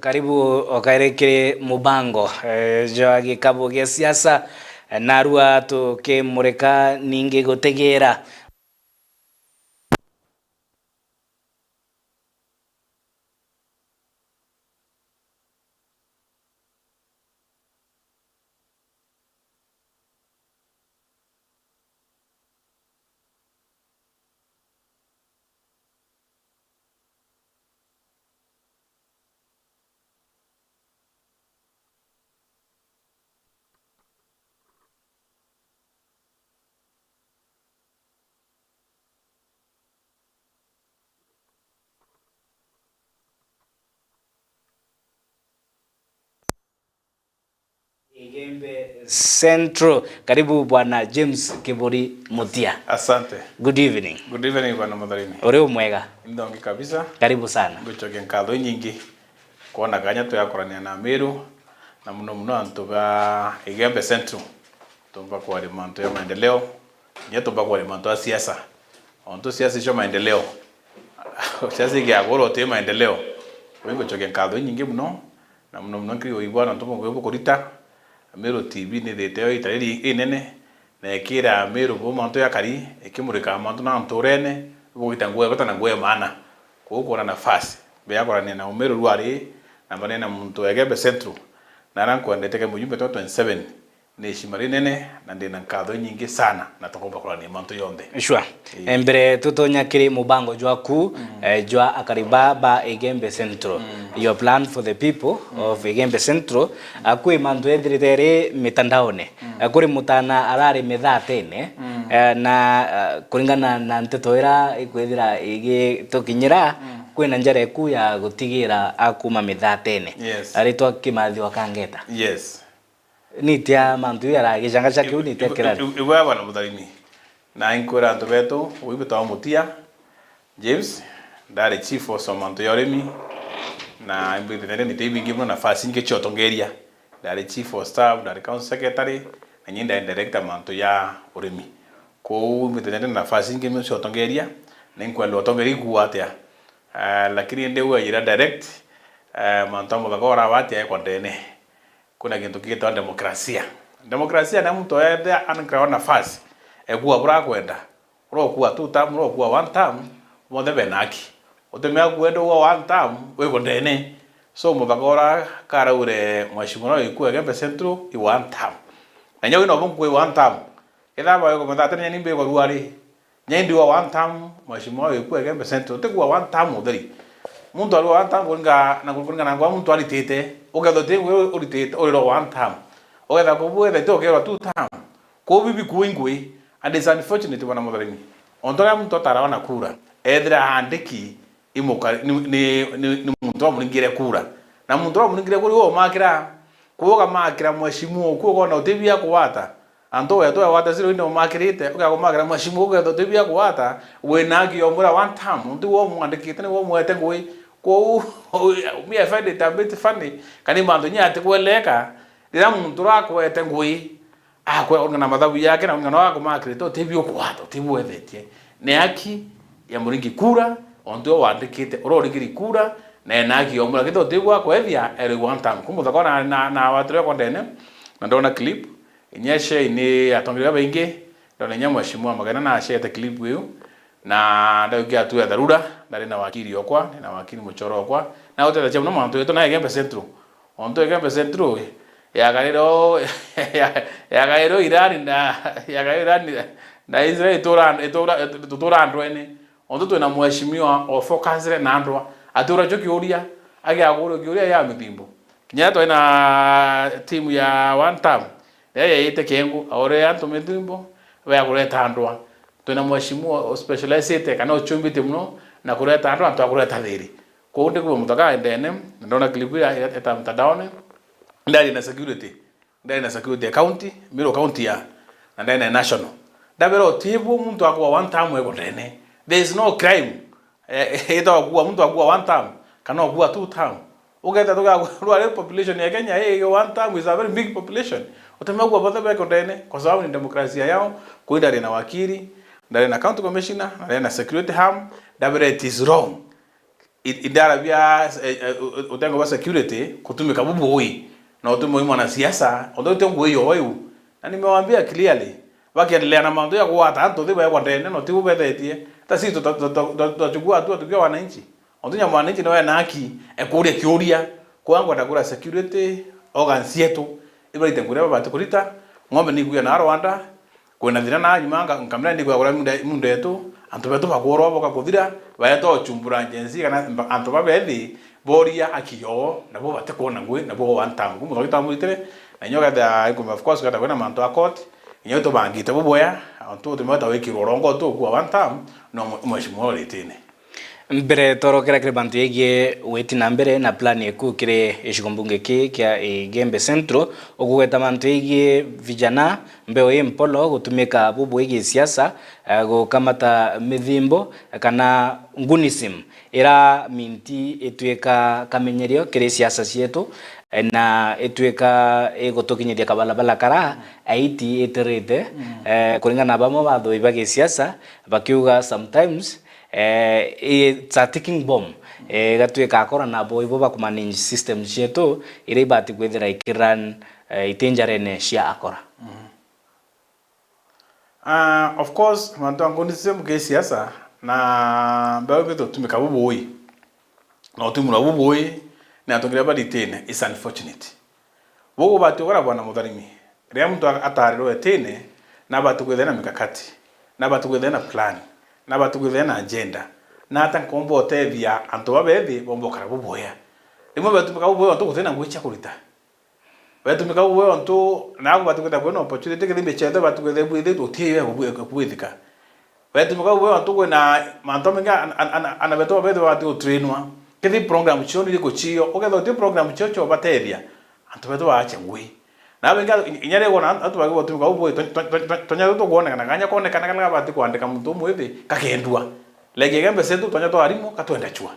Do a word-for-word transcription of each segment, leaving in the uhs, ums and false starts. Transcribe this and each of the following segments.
Karibu okaire kiri mubango, eh, jwa gikabu gia siasa, eh, narua tukimurika ningi gutegera. Igembe Central. Karibu Bwana James Kiburi Mutia. Asante. Good evening. Good evening, Bwana Mutharimi. Uri umwega? Ndongi kabisa. Karibu sana. Ngucokia nkatho inyingi kwona kanya twakorania na Amiru, na muno muno antu ba Igembe Central. Tumba kwaria mantu ya maendeleo, kinya tumba kwaria mantu ya siasa. Ontu siasa icio maendeleo, siasa igiakorwo ti maendeleo. Kwi ngucokia nkatho inyingi muno, na muno muno nkiri uigwa na ntumo kwi bukurita. Amiru T V nithite yo itariri inene, na ikira Amiru bo mantu ya kari, ikimurika mantu na nturene, bugita nguo ya bata na nguo ya maana. Kuu kwona nafasi, mbea kurania na Amiru rwari, na mbanene na muntu wa Igembe Central, na ara nkwendete ke mujumbe twa twenty-seven, ni ishima rinene na ndina nkatho inyingi sana, na tukomba kurania mantu yonthe. Sure. Ii. Eh, mbere tutonya kiri mubango jwaku, mm, eh, jwa akari ba, ba Igembe Central. Mm. Your plan for the people, mm, of Igembe Central. Ah, kwi mantu ethirite ri mitandaone. Mm. Eh, kuri mutana arari mithatene. Mm. Eh, na, ah, kuringana na nteto ira ikwithira igitukinyira, mm, kwina njara iku ya gutigira akuma mithatene. Yes. Aritwa Kimathi wa Kangeta. Yes. Nitia mantu ya gicanga cia kiu nitia kirari. Ibu ya bwana Mutharimi. Na inkwira antu betu, uyu bitawa Mutia James, ndari chief wa mantu ya urimi, na imbwithite nitia ibingi muno nafasi ingi cia utongeria. Ndari chief of staff, ndari council secretary, na nyinda director mantu ya urimi. Kuu imbwithite nafasi ingi muno cia utongeria, na inkwenda utongeria ikuu atia. Ah, lakini ndi wejira direct, ah, mantu a muthaka urawa atia eko ndene. Kwina gintu gigitawa demokrasia. Demokrasia ni muntu ethe ankawa nafasi, ekua bura akwenda. Urokua two term, urokua one term, bonthe bena haki. Utimea kuenda ugwa one term, wiko ndene. So, muthaka ura karaure Mheshimiwa Gikuu Igembe Central i one term. Na nyau ino bunku i one term. Kethira bawe kumathatania ni mbiko ruari. Nyai ndi wa one term, Mheshimiwa Gikuu Igembe Central, uti kuwa one term utheri. Muntu ari wa one term kuringa, na kuringana na kwa muntu aritite, ukethwa ti ngui uritite, uriro one term. Uketha kubu wetha ti ukerwa two term. Kuu bibi kuu ingui, and it's unfortunate, bwana Mutharimi. Ontu uria muntu atarawa na kura, ethira aandiki imukari-, ni, ni, ni, ni muntu uria umuringire kura. Na muntu uria umuringire kura, iwe umakira, kuu ukamakira Mheshimiwa uku ukona utibia kuwata. Antu wetu wewata zero inde umakirite, ugakumakira Mheshimiwa ugetha utibia kuwata, wina haki ya umwira one term, untu wo mwandikite ni wo mwete ngui. Kwou, me, I find it a bit funny, kana mantu nya atikweleka, riria muntu urakwete ngui, akwe na mathabu yake na ng'ano akumakirite, utibia ukuwata, utibwethetie. Ni haki ya muringi kura, ontu we wandikite, uria uringiri kura, na ena haki ya umwira, kethira utibua kwethia, eri one term. Kuu muthaka na, na, na watire kwa ndene, na ndona clip, Inya share ni atongeria babaingi, ndona inya Mheshimiwa Magena na ashete clip iu, na ndaukia hatua ya dharura, ndari na wakili okwa, ndi na wakili muchoro okwa, na gutethekia muno mantu yetu na Igembe Central. Ontu Igembe Central, yagariro, ya-, yagariro Iran na, yagariro Iran na Israel itura, itura, tutura ndwene. Ontu twina Mheshimiwa ofocusire na ndwa, atiura cho kiuria, agiakuria kiuria ya mithimbo. Kinya twari na timu ya one term, riria yaite kiengu, aure antu mithimbo, ya kureta ndwa. Twina Mheshimiwa uspecializite kana uchumbite muno na kureta ndwa, antu a kureta thiri. Kwou ndikuwa muthaka ndene, na ndona clip iria ireta mtandaone, ndari na security. Ndari na security ya county, Meru County ya, na ndari na national. Ndabera utibu muntu akwa one term eko ndene. There is no crime. Eh, ita okua muntu akua one term, kana okua two term. Ugeta tuga rwari population ya Kenya, eh, one term is a very big population. Utemegua bothe beko ndene, kwa sababu ni demokrasia yao, kuu ndari na wakili, ndari na county commissioner, na ndari na security ham, ndabera it is wrong. i-, idara bia, eh, eh, u-, u-, utengo bwa security kutumika bubui, na utume ui mwanasiasa, onthe uti ngui yo iu. Na nimewaambia clearly, bakiendelea na mantu ya kugwata antu thi baegwa ndene, na utibu bethetie. Hata sisi tuta-, tuta-, tuta-, tutachukua hatua tukiwa wananchi. Ontu nya mwananchi niwe ena haki e kuuria kiuria, kwa ngwenda kura security, organs cietu, ibarite nguria babati kurita, ng'ombe nikuya na Rwanda, kwina thina na nyuma nga-, nkamira nikuya kura munda, munda yetu, antu betu bakurwa boka kuthira, baeta uchumbura Gen Z kana mba-, antu babethi, boria haki yoo, nabo batikwona ngui, nabo one term. Kumuthogi twamuritire, na inya ukethira, of course, ukethira kwina mantu a court, inya tubangite bubwea, antu tumeta wikirwa urongo tu kwa one term, no mwe-, mheshimiwa uritine. Mbere tworokera kiri bantu yegii witi na mbere na plan eku kiri gicigo mbunge ki kia Igembe Central, ugugweta mantu yegii vijana, mbeu i mpolo, gutumika bubui gisiasa, eh, gukamata mithimbo, kana ngunism, ira minti itwika kamenyerio kiri siasa cietu, eh, na itwika igutukinyithia kabalabala kara aiti itirite, eh, kuringana na bamwe bathoi ba gisiasa, bakiuga sometimes, eh, it's a ticking bomb. Eh, igatwika akora nabo ibo bakumanage system cietu, iria ibati kwithira ikirun, eh, iti njarene cia akora. Ah, of course, mantu a ngunism ki siasa, na mbeu bitu gutumika bubui. Na utumira bubui, ni antu nginya baritine, is unfortunate. Bugu bati ukora bwana Mutharimi. Riria muntu a-, atarirwe etine, nabati kwithira na mikakati, nabati kwithira na plan, nabati kwithira na agenda. Na ata nkomba utethia antu babethi bomba ukara bubwea. Rimwe betumika bubwea ontu gutina ngui cia kurita. Betumika bubwea ontu, na bati kwithira kwina opportunity, kithimbi ciethe bati kwithira bwithitwe utie ya kubwithika. Betumika bubwea ontu kwina mantu maingi ana, ana, ana, ana betu babethi bati gutrainwa. Kithi program cio ni iriku cio, ukethira uti program cio cio batethia. Antu betu baache ngui. Na baingi inya ri wona antu bagi botumika bubui, to-, to-, to-, to-, tonya tu tukwonekana, kanya kwonekana kana gabati kwandika muntu umwe ithi, kakendua. Like Igembe Central, tonya twa arimu, katwenda chua.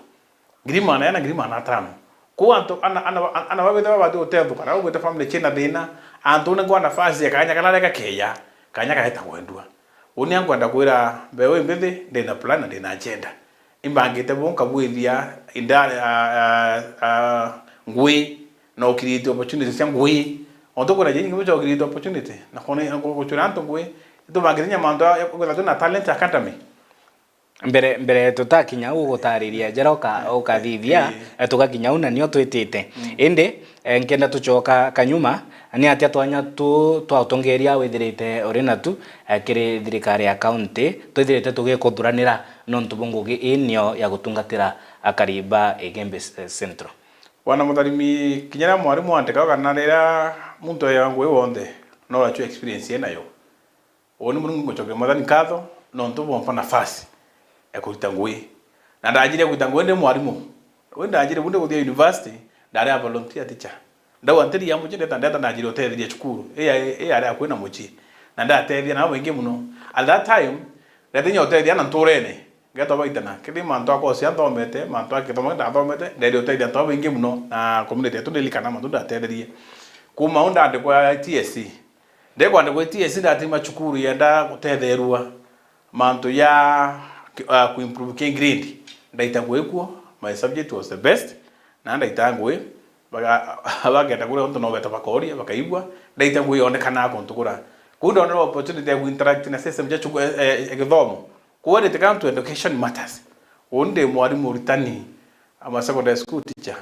Ngiri magana ina, ngiri magana atano. Kuu antu, ana, ana, ana babithe babati gutethukana, ugwite family ciina thina, antu ni ngwa nafasi ya kanya kana reka keya, kanya kareta kwendua. Uni ankwenda kwira mbeu imbithi, ndina plan na ndina agenda. Imbangite buu nkabwithia inda, a, a, a, ngui, na ukiriti opportunities cia ngui. Ontu kwina jingi bucha ukiriti opportunity, na kone, na ku-, guchura antu ngui, itubangite nya mantu ya, ya kwithira twina talent academy. Mbere, mbere tutakinya au gutariria jara uka-, ukathithia, eh, tugakinya au na nio twitite. Indi, eh, nkenda tucoka kanyuma, ni atia twanya tu twa utongeria withirite uri natu, eh, kiri thirikari ya county, twithirite tugikuthuranira nontu bwa ngugi ii nio ya gutungatira akari ba Igembe, eh, Central? Bwana Mutharimi, kinya riria mwarimu aandikaga kana riria muntu eewa ngugi wonthe, no achue experience enayo. Uuni Murungu ngucokeria Mwathani nkatho nontu bwompa nafasi ya kurita ngugi. Na ndaanjirie kurita ngugi ndi mwarimu. Uu ndaanjirie bu ndiguthia university, ndaari a volunteer teacher. Ndauga ntiria mucii, ndeta, ndeta ndaanjirie utetheria cukuru. Ii yaari, ii yaari akui na mucii. Na ndatethia nabo baingi mono. At that time, ndetinya uteethia ana ntuurene. Ngeetwa baitana. Kethira mantu akwa ucia nthomete, mantu a kithomo ndathoomete, ndeeria uteethia antu babaingi mono, na community yetu ndiririkana mantu ndateetherie. Kuuma au ndaandikwa T S C. Ndikwandikwa T S C ndatima cukuru yenda guteetherua mantu ya ki-, ah, kuimprove ki grade. Ndaita ngugi kuo, my subject was the best, na ndaita ngugi, baga-, bakeenda kuria untu no beeta bakooria, bakaigua, ndaita ngugi yonekana kuntu kuria. Kuu ndonere opportunity ya kuinteract na system cia cuku-, eh, eh, githomo. Quality come to education matters. Uu ndi mwarimu uritani, I'm a secondary school teacher.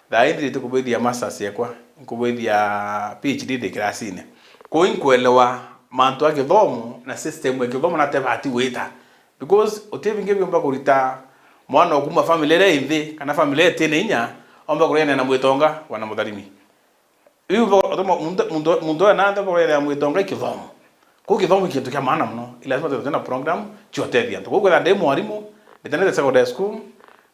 Thaa ii nthirite kubwithia masters yakwa, nkubwithia P H D ndi kirasine. Kuu inkwelewa mantu a githomo na system ya githomo na tebati gwita. Because uti bingi biumba kurita mwana o kuuma family iria inthi kana family itine inya, omba kuriania na mwitonga, bwana Mutharimi. Riu bo-, muntu, muntu, muntu oya na nthi bogerea mwitonga i kithomo. Kuu kithomo i kintu kia maana mono. I lazima twithirwe twina program cia uteethia antu. Kuu kwithira ndi mwarimu, nditanite secondary school,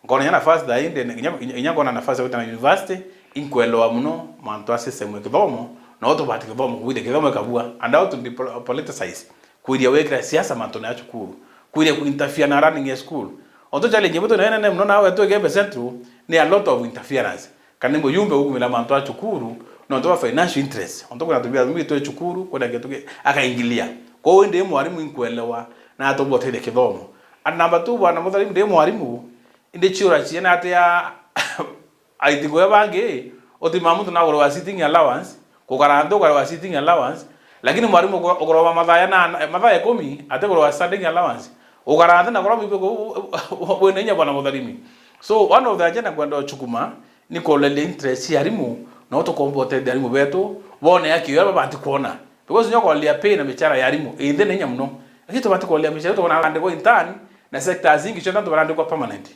nkona inya nafasi thaa ii, ndene, inya, inya, inya nkona nafasi ya gwita na university, inkwelewa mono mantu a system ya kithomo, na uria tubati kithomo, kwithia kithomo gikabua. And how to depoliticize. Kwiria wikira siasa mantune ya cukuru. Kwiria kuinterfere na running ya school. Ontu challenge yetu ni nene mono nawe tu Igembe Central, ni a lot of interference. Kana ni mujumbe ugumira mantu a cukuru, nontu bwa financial interest. Ontu kwina tubia tumwe twi cukuru, kwina kintu ki-, akaingilia. Kwou ndi mwarimu inkwelewa, na atumba uteithia kithomo. And number two, bwana Mutharimi, ndi mwarimu, Indi ciura ciene atia aiti ngugi bangi, utimaa muntu na ugurwa sitting allowance, kugara nthi ugarwa sitting allowance, lakini mwarimu ugo-, ugurwa mathaa ya na, mathaa ikumi, atigurwa standing allowance. Ugara nthi na gurwa bibi ku-, wina inya bwana Mutharimi. So, one of the agenda kwenda uchukuma ni kulelia interest cia arimu, no tukomba utethia arimu betu, bone aki uria babati kuona. Because nyo kulelia pay na michara ya arimu, inthi ni inya muno. Lakini tubati kulelia michara, tukona andikwa intern, na sectors ingi cionthe antu barandikwa permanent.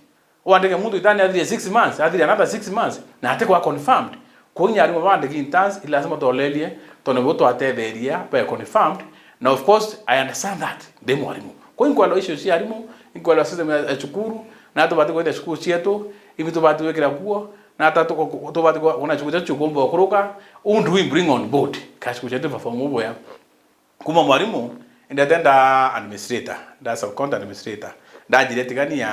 Wandike muntu itani athire six months, athire another six months, na atikwa confirmed. Kwoguo inya arimu bandiki interns, i lazima tolelie, tondu nibo twatetheria bae confirmed. Na of course, I understand that, ndi mwarimu. Kwoguo inkwelewa issues cia arimu, inkwelewa system ya, ya cukuru, na tubati kwenda cukuru cietu, ibi tubati gwikira kuo, na ata tuko-, tubati kwa-, kuona cukuru cietu cikumba gukuruka, who do we bring on board? Ka cukuru cietu perform buya. Kuma mwarimu, indete nda administrator, nda sub county administrator. Ndanjire Tigania,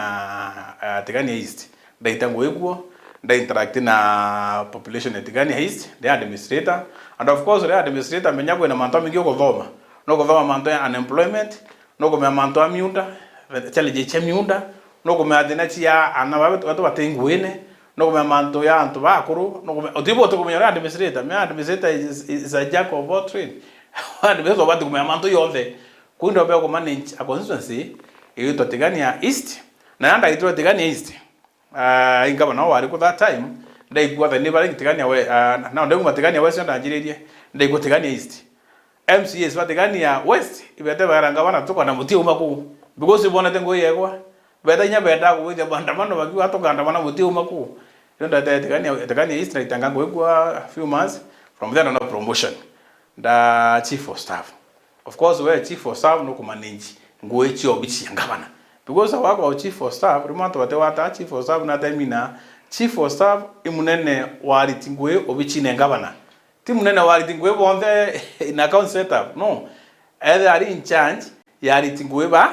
eh, Tigania East. Ndaita ngugi kuo, nda interact na population ya Tigania East, ndi administrator. And of course, uri administrator, menya kwina mantu maingi ukuthoma. No kuthoma mantu ya unemployment, no kumenya mantu ya miunda, challenges cia miunda, no kumenya thina cia ana ba-, batu bati nguine, no kumenya mantu ya antu bakuru, no kumenya, utibu utikumenya uri administrator, menya administrator is, is a jack of all trade. Administrator ubati kumenya mantu yonthe. Kuu ndio bia kumanage a constituency igitwa Tigania East, na ya ndaitirwe Tigania East. Ah, ingavana wari ku that time, ndaigua thani bari Tigania we, ah, na ndaigua Tigania West ndanjiririe, ndaigua Tigania East. M C As ba Tigania West, ibete baera ngavana tukona muti uma kuu. Because ibonete ngugi yegwa. Beta inya benda kugwithia maandamano bakiuga tukandamana muti uma kuu. Ndio ndete Tigania, Tigania East na itanga ngugi kwa few months. From there, no promotion. Nda chief of staff. Of course, we chief of staff no kumanage ngugi cia obici ya ngavana. Because wako chief of staff, rimwe antu bate wata chief of staff na time na chief of staff i munene wa ariti ngugi obicine ngavana. Ti munene wa ariti ngugi bonthe in account setup, no. Either ari in charge ya ariti ngugi ba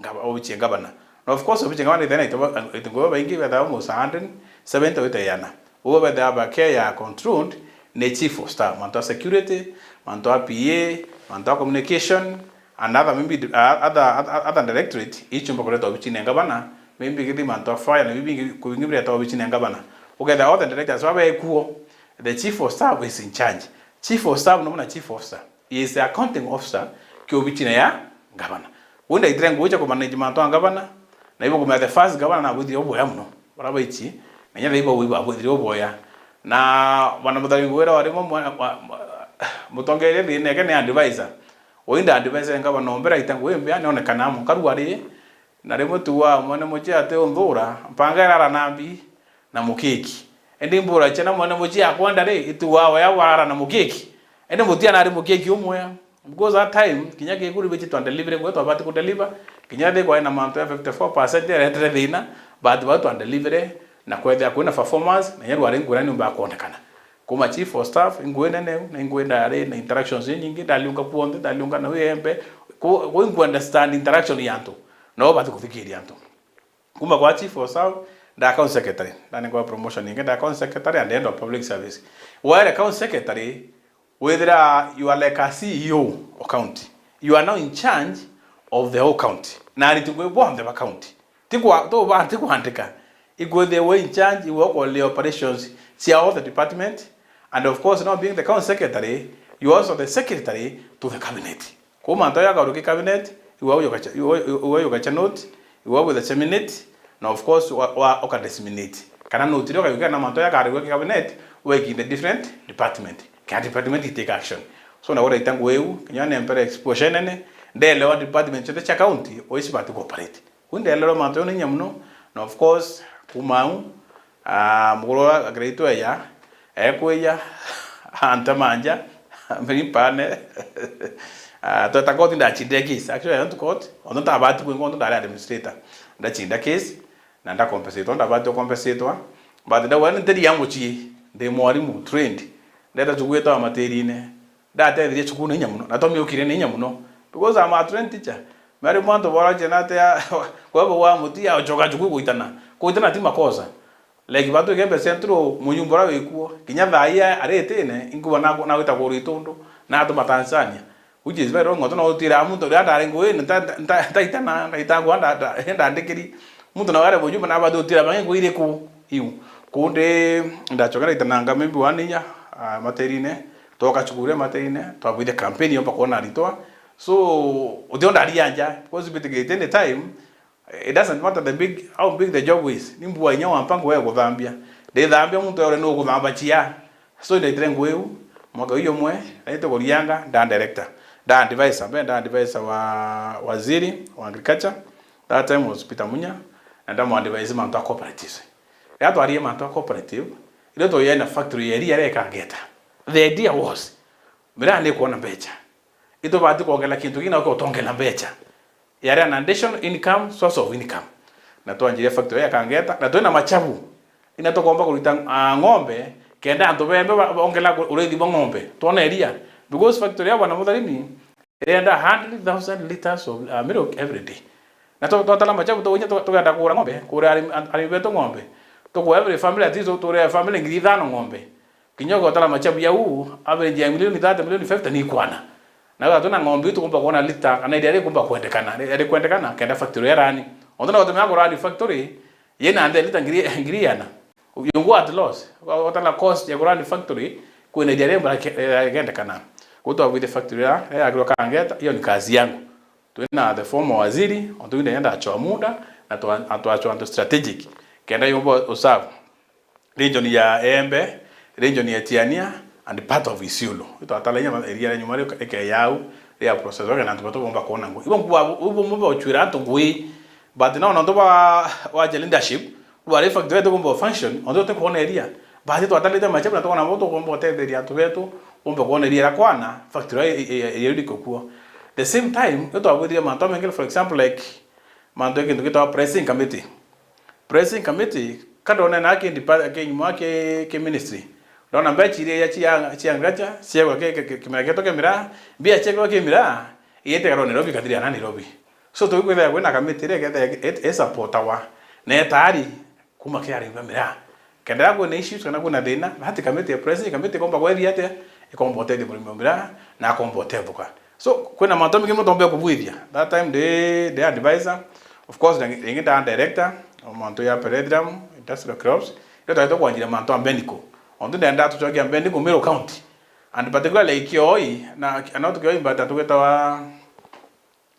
ngava-, obici ya ngavana. Na of course, obici ya ngavana ithena ito-, ariti ngugi baingi bethaga almost a hundred seventy wite yana. Uwe bethaga bake ya controlled ni chief of staff, mantu a security, mantu a P A, mantu a communication, and other maybe, uh, other, other, other directorate, ichumba kuleta obici ya ngavana, maybe githi mantu a fire, na maybe kuingi bireta obici ya ngavana. Ugetha all the directors babe kuo, the chief of staff is in charge. Chief of staff no na chief officer. He is the accounting officer ki obichine ya ngavana. Uu ndaitire ngugi cia kumanage mantu a ngavana, na ibo kumenya the first governor na abwithire uboya muno. Bara baichi, na inya thaiba uu ibabwithire uboya. Na bwana Mutharimi wira wari mwe mwa-, mwa-, mutongeria thina eke ni advisor. Uu nda advisor ngavana ombe raita ngugi mbia, nionekana mukaru ari, na rimwe tu wa mwene mucii ati unthura, mpanga irara na mbi, na mukiki. Indi mbura ciana mwene mucii akwenda ri, ituawa ya warara na mukiki. Indi mutiana ari mukiki umwe. Because that time, kinya kikuri bichi twa delivery, kwe twabati ku deliver, kinya thi kwa ina mantu ya fifty-four percent yaretere thina, but bau twa delivery, na kwethia kwina performance, na nyeru ari ngwira nyumba ya kuonekana. Kuma chief of staff, ingwenda neu, na ingwenda ari na interactions nyingi, ndaliunga kuonthe, ndaliunga na wembe, ku, ku understand interaction ya antu, na ubati kuthikiria antu. Kuma kwa chief of staff, nda account secretary. Ndanengwa promotion ingi, nda account secretary and head of public service. Waire account secretary, withira you are like a C E O of county. You are now in charge of the whole county. Na ariti ngugi bonthe ba county. Ti kwa, to ba, ti kwandika. Ikwithirwa in charge, iwe ukolia operations cia all the department. And of course, now being the county secretary, you are also the secretary to the cabinet. Kwou mantu jau jakaruki cabinet, iwe ugacha-, iwe, iwe ugacha note, iwe withacha minute, na of course wa, wa, uka disseminate. Kana note iria ukaiga na mantu jau jakarigwa ki cabinet, weki in the different department. Kila department itake action. So, na uraita ngugi iu, kinya ni mpere exposure nene, ndelewa department cionthe cia county, uria cibati ku operate. Kuu ndelerwa mantu jau ni inya muno, na of course, kuma au, ah, muguru uria akiraitwe eya, ekwiya, antema nja, mbiri mpane. Ah, tweta koti ndachindire case. Actually, I went to court, onthe ntabati kwingwa, onthe ndari administrator. Ndachinda case, na ndakompensatwa, ndabati gukompensatwa. But ndauga ni nteria mucii, ndi mwarimu, trained. Ndeta cukuru itawa Matirine. Ndateethirie cukuru na inya mono, na twamiukire na inya mono, because I'm a trained teacher. Mary mwantu bora chena atia, kwa hivyo wa mutia uchoka cukuru kuitana. Kuitana ti makosa. Like, batu Igembe Central, muyumba uria wikuo, kinya thaa ii aritine, inkuba na, na gwita kugura itundu, na atuma Tanzania. Which is very wrong, otu no utira muntu uria ndari ngugi, nta-, nta-, ntaitana, ndaitangwa, nda-, nda-, ndandikiri. Muntu nawe areba ujumbe na abathi utira bangi ngui iriku iu. Kuu ndi ndachokera itananga maybe one year, ah, Materine, twoka cukuru ya Materine, twabwithia campaign yomba kwona aritwa. So, uthio ndaria nja, because bitigite any time, it doesn't matter the big, how big the job is. Ni mbua inya wa mpango ya kuthambia. Ndithambia muntu ore ni ukuthamba chia. So, ndaitire ngui iu, mwaka uyu umwe, naite kurianga, nda director. Nda advisor, mbe nda advisor wa waziri wa agriculture. That time was Peter Munya, na ndamu advise mantu a cooperatives. Riria twarie mantu a cooperative, irio twaiyena factory ya iria ria Kangeta. The idea was, miraa ni kuona mbecha. Itubati kwongela kintu kina ukotongela mbecha. Yari an additional income, source of income. Na twanjirie factory ya Kangeta, na twina machabu. Ina tukomba kurita, ah, ng'ombe, kenda antu bembe ba-, bongela ku-, urithi bwa ng'ombe. Twona iria. Because factory ya bwana Mutharimi, irienda hundred thousand liters of, uh, milk every day. Na twa-, twatara machabu, twaginya tu-, tugenda kugura ng'ombe, kugura arimi, arimi betu ng'ombe. Tuku every family at least, tugure family ngiri ithano ng'ombe. Kinya ugotara machabu jau, average ya milioni thirty, milioni fifty ni ikwana. Na gatatu na ng'ombe iu tukumba kwona lita, kana iria rikumba kwendekana, ri-, rikwendekana, kenda factory ya rani. Ontu na gutumira kurani factory, yina nthi lita ngiri, ngiri igana. You go at loss. Ugotara cost ya kurani factory, kwina iria riumba rike-, rikendekana. Kuu twabwithia factory ya, ya agirwa Kangeta, hiyo ni kazi yangu. Twina the former waziri, ontu inde yenda achoa muda, na twa-, na twachoa antu strategic. Kenda yumba userve region ya Embe, region ya Tiania, and part of Isiolo. Itwatala inya ma-, iria ria nyuma rio ikeyau, ria process wake na antu batu bomba kuona ngui. Ibo mkuwa, ibo mumba uchwira antu ngui. But no, nontu bwa, wa leadership, rwari factory tigomba function, ontu tukwona iria. But twatalite machabu na tukwona bo tugomba utetheria antu betu, bomba kuona iria ria kwana, factory i-, i-, i-, iriko kuo. The same time, itwabwithire mantu mengi, for example, like, mantu ya kintu gitagwa pricing committee. Pricing committee, ka ndona na ki depa-, ki nyuma ki, ki ministry. Ndona mbecha iria ya chia, chia agriculture, ciegwa ki, ki, ki, kimera gietu kia miraa, mbia ciegwa ki miraa, igetegarwa Nairobi, kathiri ana Nairobi. So, tugikwithira kwina committee iria igetegarwa i, i, i supportawa, na etari kuma ki arimi ba miraa. Kenda kwina issues kana kwina thina, that committee ya pricing committee ikomba kwethia atia, ikomba utethia murimi wa miraa, na akomba utetheka. So, kwina mantu maingi muno tombea kubwithia. That time ndi, ndi advisor. Of course, ringi, ringi nda director, o mantu ya Perethium, industrial crops. Rio twaitwe kwanjira mantu a Mbenico. Ontu ndenda tucokia Mbenico Meru County. And particularly Kioi, na, not Kioi, but atugetawa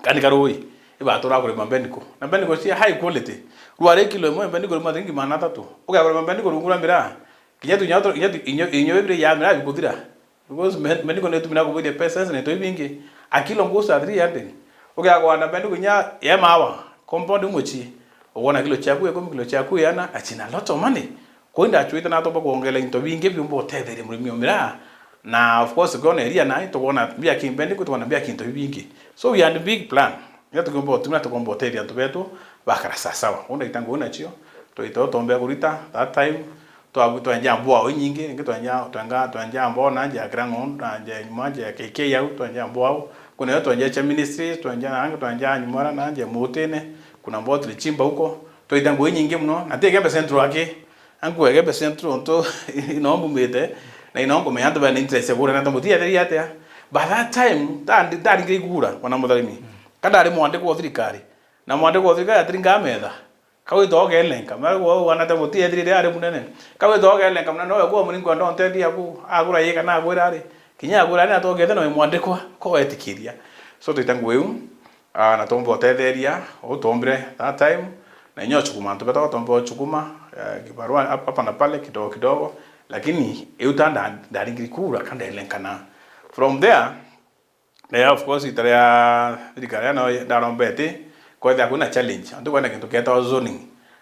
Kani Karui. Ibatura kurima Mbenico. Na Mbenico cia high quality. Rwari kilo imwe Mbenico ruma thiringi magana athatu. Ugakurima Mbenico rungu rwa miraa. Kinya tu, kinya tu, kinya tu, inyo, inyo bibiri ya miraa bikuthira. Because men-, Mbenico ni itumira kubwithia pesos na into ibingi. A kilo ngusa three hundred. Ugakwanda Mbenico inya ya mawa, compound muchi. Ukwona kilo ciaku ikumi, kilo ciaku iana, achina lot of money. Kuu ndachwite na tumba kwongela into bingi biumba utetheria murimi o miraa. Na of course, kwona iria nai, tukwona mbia ki Mbenico, tukwona mbia ki into ibingi. So we had a big plan. Iria tukiumba utumira, tukomba utethia antu betu bakara sasawa. Kuu ndaita ngui nacio, twaita utombea kurita, that time, Twa-, twenja mbwao inyingi, ringi twenja, twenga, twenja mbwao na nja ya Kirang'ondu, na nja ya nyuma, nja ya K K au, twenja mbwao. Kuna yo twenja cha ministries, twenja na angi, twenja nyuma na nja ya Mutine, kuna mbwao tulichimba huko. Twaita ngui inyingi muno, na ti Igembe Central aki. Anku Igembe Central ontu ino mbumite, na ino nkumenya antu bena interest ya kugura, na antu mutietheria atia. By that time, ndari-, ndaringire igura, wana mutharimi. Ka ndari mwandikwa wa thirikari. Na mwandikwa wa thirikari atiringaa metha. Kawita ogelenka, mara gwa wana te muti ethirire ari munene. Kawita ogelenka munene, owe kwa muringo ndo ntethi yaku, agura yika na agwira ari. Kinya agwira ari na togete no mwandikwa, ko wetikiria. So twita ngwiu, ah, na tomba utetheria, utombire that time, na inyo chukuma, antu beta tomba chukuma, eh, kibarua hap-, hapa na pale kidogo kidogo, lakini iu ta nda-, ndaringiri kura kandelenkana. From there, Na ya, of course, ita ria thirikari ya no ndarombete, kwethira kwina challenge. Antu kwenda kintu kietawa zoning.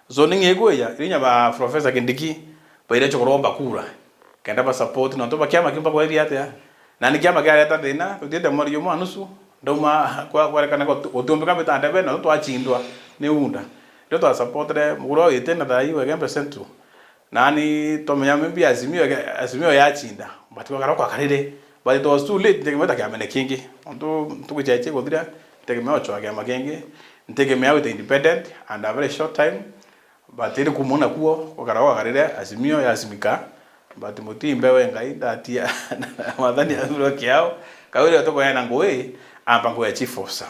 Zoning ikwija, irinya ba Professor Kindiki, baire chukuromba kura. Kenda ba support, nontu ba kiama kimba kwethia atia. Na ni kiama kiareta thina, tutiete mweri jumwe na nusu, ndauma kwa, kwerekana gutu-, gutumbika mbita ndebe, na twachindwa ni unda. Ndio twa supportire muguro wite na thayu Igembe Central. Nani twamenya maybe Azimio, Azimio yachinda, but kwakara kwakarire, but it was too late, ntegemeo ta kiamene kingi. Ontu ntuku ciache kuthira, ntegemeo chwa kiama kingi, ntegemea wite independent and a very short time, but iri kumona kuo, kwakara kwakarire, Azimio yasimika, but mutimbe we Ngai, ndatia, mwathani athuro kiao, kawire tukoyana ngui, amba ngui ya chief officer.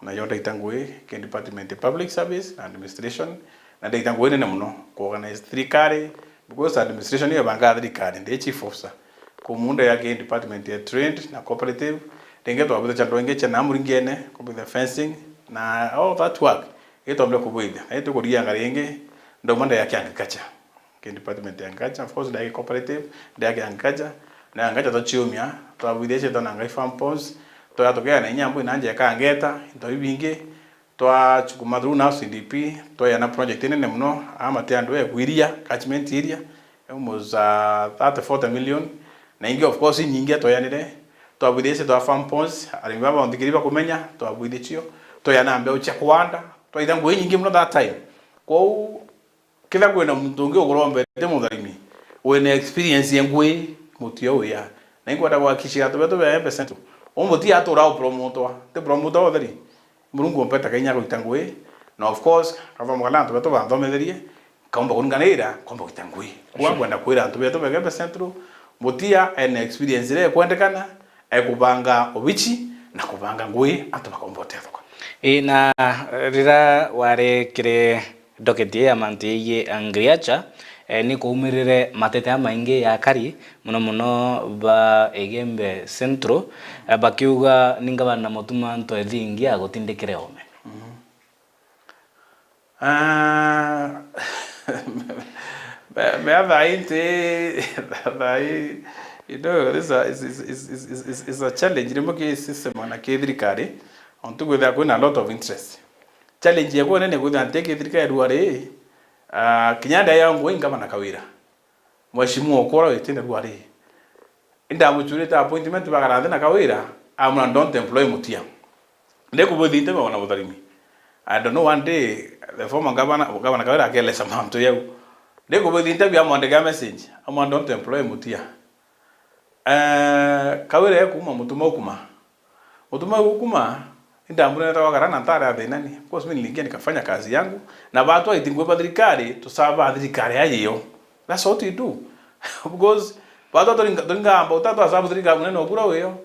Nayo ndaita ngugi ki department ya public service na administration, na ndaita ngugi nene mono ku organize thirikari, because administration iyo ibangaga thirikari, ndi chief officer. Ku munda ya ki department ya trade na cooperative, ringi twabwitha cha ndwenge cha na muringene, kubwitha fencing na all that work, itwambire kubwithia. Na itukurianga ringi, ndauma ndaya ki agriculture. Ki department ya agriculture, of course, ndaya ki cooperative, ndaya ki agriculture, na agriculture twachiumia, twabwithia chetwa na ngai farm ponds, twaya tukeana inya mbu inanja ikangeta, into ibingi, twachukuma through na C D P, twaya na project inene mono, ama ti andu ekwiria, catchment area, almost, uh, thirty, forty million, na ingi, of course, inyingi twayanire, twabwithia chetwa farm ponds, arimi baba onthikiri bakumenya, twabwithia cio, twaya na mbeu cia kuanda, twaitha ngugi inyingi mono that time. Kwou, kethira kwina muntu ungi ukurombete mutharimi, wina experience ya ngugi, mutia uya. Na inkwenda gwakishia antu betu ba Embe Central. U mutia atura upromotwa. Ti promotwa utheri. Murungu umpeta kainya gwita ngugi. Na of course, kava mugala antu betu banthometherie, nkaumba kuringanira, nkaumba gwita ngugi. Kwa ngwenda kwira antu betu ba Embe Central, mutia ena experience iria ikwendekana, ekubanga obichi na kubanga ngugi antu bakomba utethuka. Ii, na rira wari kiri docket ya mantu yegii agriculture, eh, ni kwaumirire matete jamaingi ya akari, mono mono ba Igembe Central, eh, bakiuga ni ngavana Mutuma M'Ethingia ya gutindikire ome. Mhm. Ah, me, me, me, thaa ii nti, thaa ii, you know, this is a, is, is, is, is, is, is a challenge rimwe ki system ona ki thirikari, ontu kwithira kwina a lot of interest. Challenge yeku nene kwithira nti ki thirikari rua ri, ah, kinya ndia ya ngui ngavana Kawira. Mheshimiwa Okola witine rua ri. Indamuchurite appointment bagara nthi na Kawira, amwira, "Don't employ Mutia." Ndikubwithia interview na Mutharimi. I don't know, one day, the former governor, Governor Kawira akelesa mantu yau. Ndikubwithia interview, amwandikira message, amwira, "Don't employ Mutia." Eh, Kawira ekuma, Mutuma ukuma. Mutuma ukuma, indambunene ta gwakara na ntari a thina ni. Of course, mimi niliingia nikafanya kazi yangu. Na batu aiti ngugi ba thirikari, tusaba thirikari ayiyo. That's what we do. Because batu turinga, turinga amba, utatu asabu thirikari munene okura wiyo.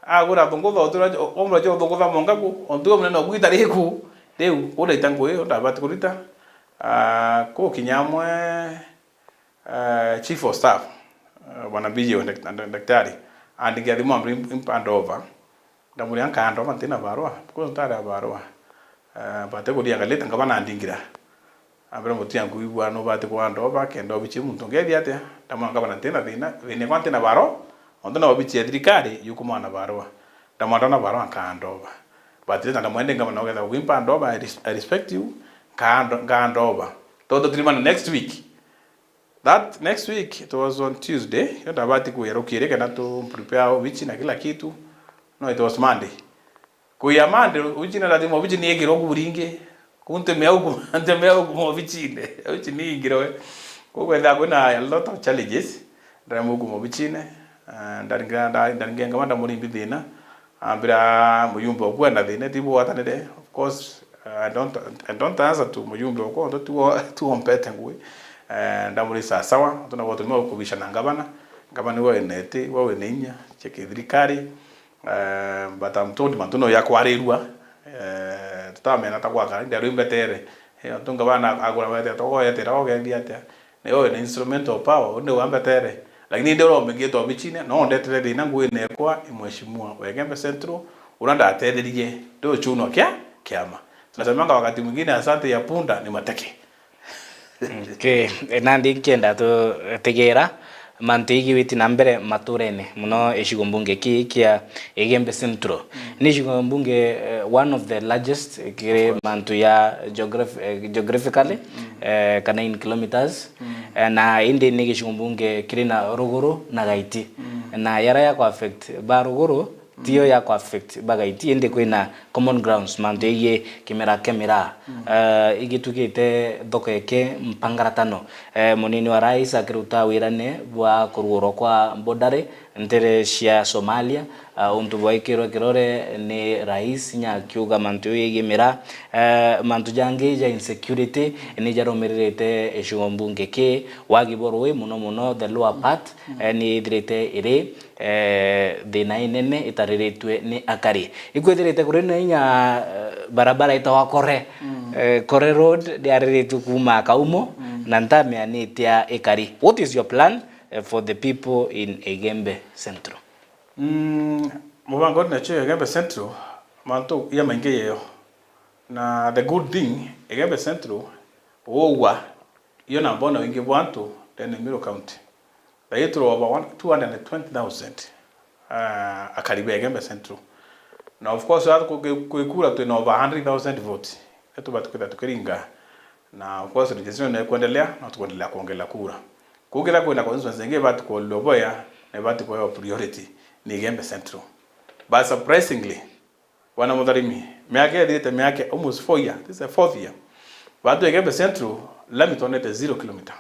Agura thungu tho, tura, omra cho thungu tha monga ku, ontu munene okwi tari ku. Riu, ura itangu iyo, ndabati kurita. Ah, ku kinya amwe, eh, chief of staff, eh, bwana B J O, dak-, dak-, daktari, andingira thimu ambira imp-, imp-, hand over. Ndamuria nka hand over ntina barua, because ntari a barua. Eh, bate kuria ngalita ngavana andingira. Ambira, "Mutia, nkuigua nubati ku hand over, kenda obichi muntu ngethia atia?" Ndamwira, "Ngavana ntina thina, thina kwa ntina barua, ontu na obichi ya thirikari, yukumana barua." Ndamwira, "Ndona barua nka hand over." But later ndamwira, "Ndi ngavana ugetha gwimpa hand over, I res-, I respect you, nka hand, nka hand over." Tontu turimana next week. That next week, it was on Tuesday, yo ndabati kuya rukiri kenda tu prepare obichi na kila kitu. No, it was Monday. Kuya Monday, obichi na lazima obichi ni igirwe ku buringi. Ku ntemea uku, ntemea uku obichine. Obichi ni igirwe. Koguo kwethira kwina a lot of challenges. Ndaremwa uku obichine. Ah, ndaringira, nda-, ndaringira ngama ndamurimbi thina. Ambira, "Muyumbe oku ena thina, ti bugwatanire." Of course, I don't, I don't answer to muyumbe oku, ontu tiwe, tiwe ompete ngugi. Eh, ndamuri sawa sawa, ontu nabo turimo kubisha na ngavana. Ngavana niwe wina iti, we wina inya cia kithirikari. Eh, but I'm told mantu no yakwarirua. Eh, tutamena ta gwakara, nderu imbetere. Eh, ontu ngavana agura wete, togo yetera, ogethia atia? Niwe wina instrumental power, undi wambetere. Lakini ndi urombe ngietwa obichine, no ndetere thina nguine ekwa, i mheshimiwa wa Igembe Central, uria ndatetherie, ndi uchunwa kia, kiama. Tunasemanga wakati mwingine asante ya punda ni mateke. Okay. Nandi nkienda tutigera mantu igiwiti na mbere maturene, mono icigo mbunge ki kia Igembe Central. Mm. Ni icigo mbunge, eh, one of the largest kiri mantu ya geograph-, eh, geographically, eh, kana in kilometers. Mm. Eh, na indi ni gicigo mbunge kiri na ruguru na gaiti. Mm. Na yara ya ku affect ba ruguru, tiyo ya ku affect ba gaiti, indi kwina common grounds, mantu yegii kimera kia miraa. Mm. Eh, igitugite thoko eke mpangaratano. Eh, munini wa rais akiruta wirane bwa kurugurwa kwa bodari, ntere cia Somalia, ah, untu bwaikirwe kirore ni rais, nya akiuga mantu yegie miraa, eh, mantu jangi ja insecurity ni jarumiririte gicigo mbunge ki, wagi bwa rui, muno muno the lower part, eh, ni ithirite iri, eh, thina inene itariritue ni akari. Ikwithirite kuri na inya, eh, barabara itawa Kore, eh, Kore Road, ndiariritue kuuma Kaumo, na ntamea ni itia ikari. What is your plan, eh, for the people in Igembe Central? Mm, mubango nacio Igembe Central, mantu ya maingi yeyo. Na the good thing, Igembe Central, wogwa, iyo namba one wingi bwa antu ndene Meru County. Thaii turi over one, two hundred and twenty thousand, ah, akari ba Igembe Central. Na of course, kwi-, kwikura twina over hundred thousand votes. Itubati kwithira tukiringa. Na of course, registration ni ikwendelea, na tukwendelea kwongerera kura. Kuu kethira kwina constituency ingi ibati kuolwa boya, na ibati kuewa priority ni Igembe Central. But surprisingly, Bwana Mutharimi, miaka ithirite, miaka almost four year, this is the fourth year. Batu Igembe Central, lami twonete zero kilometer.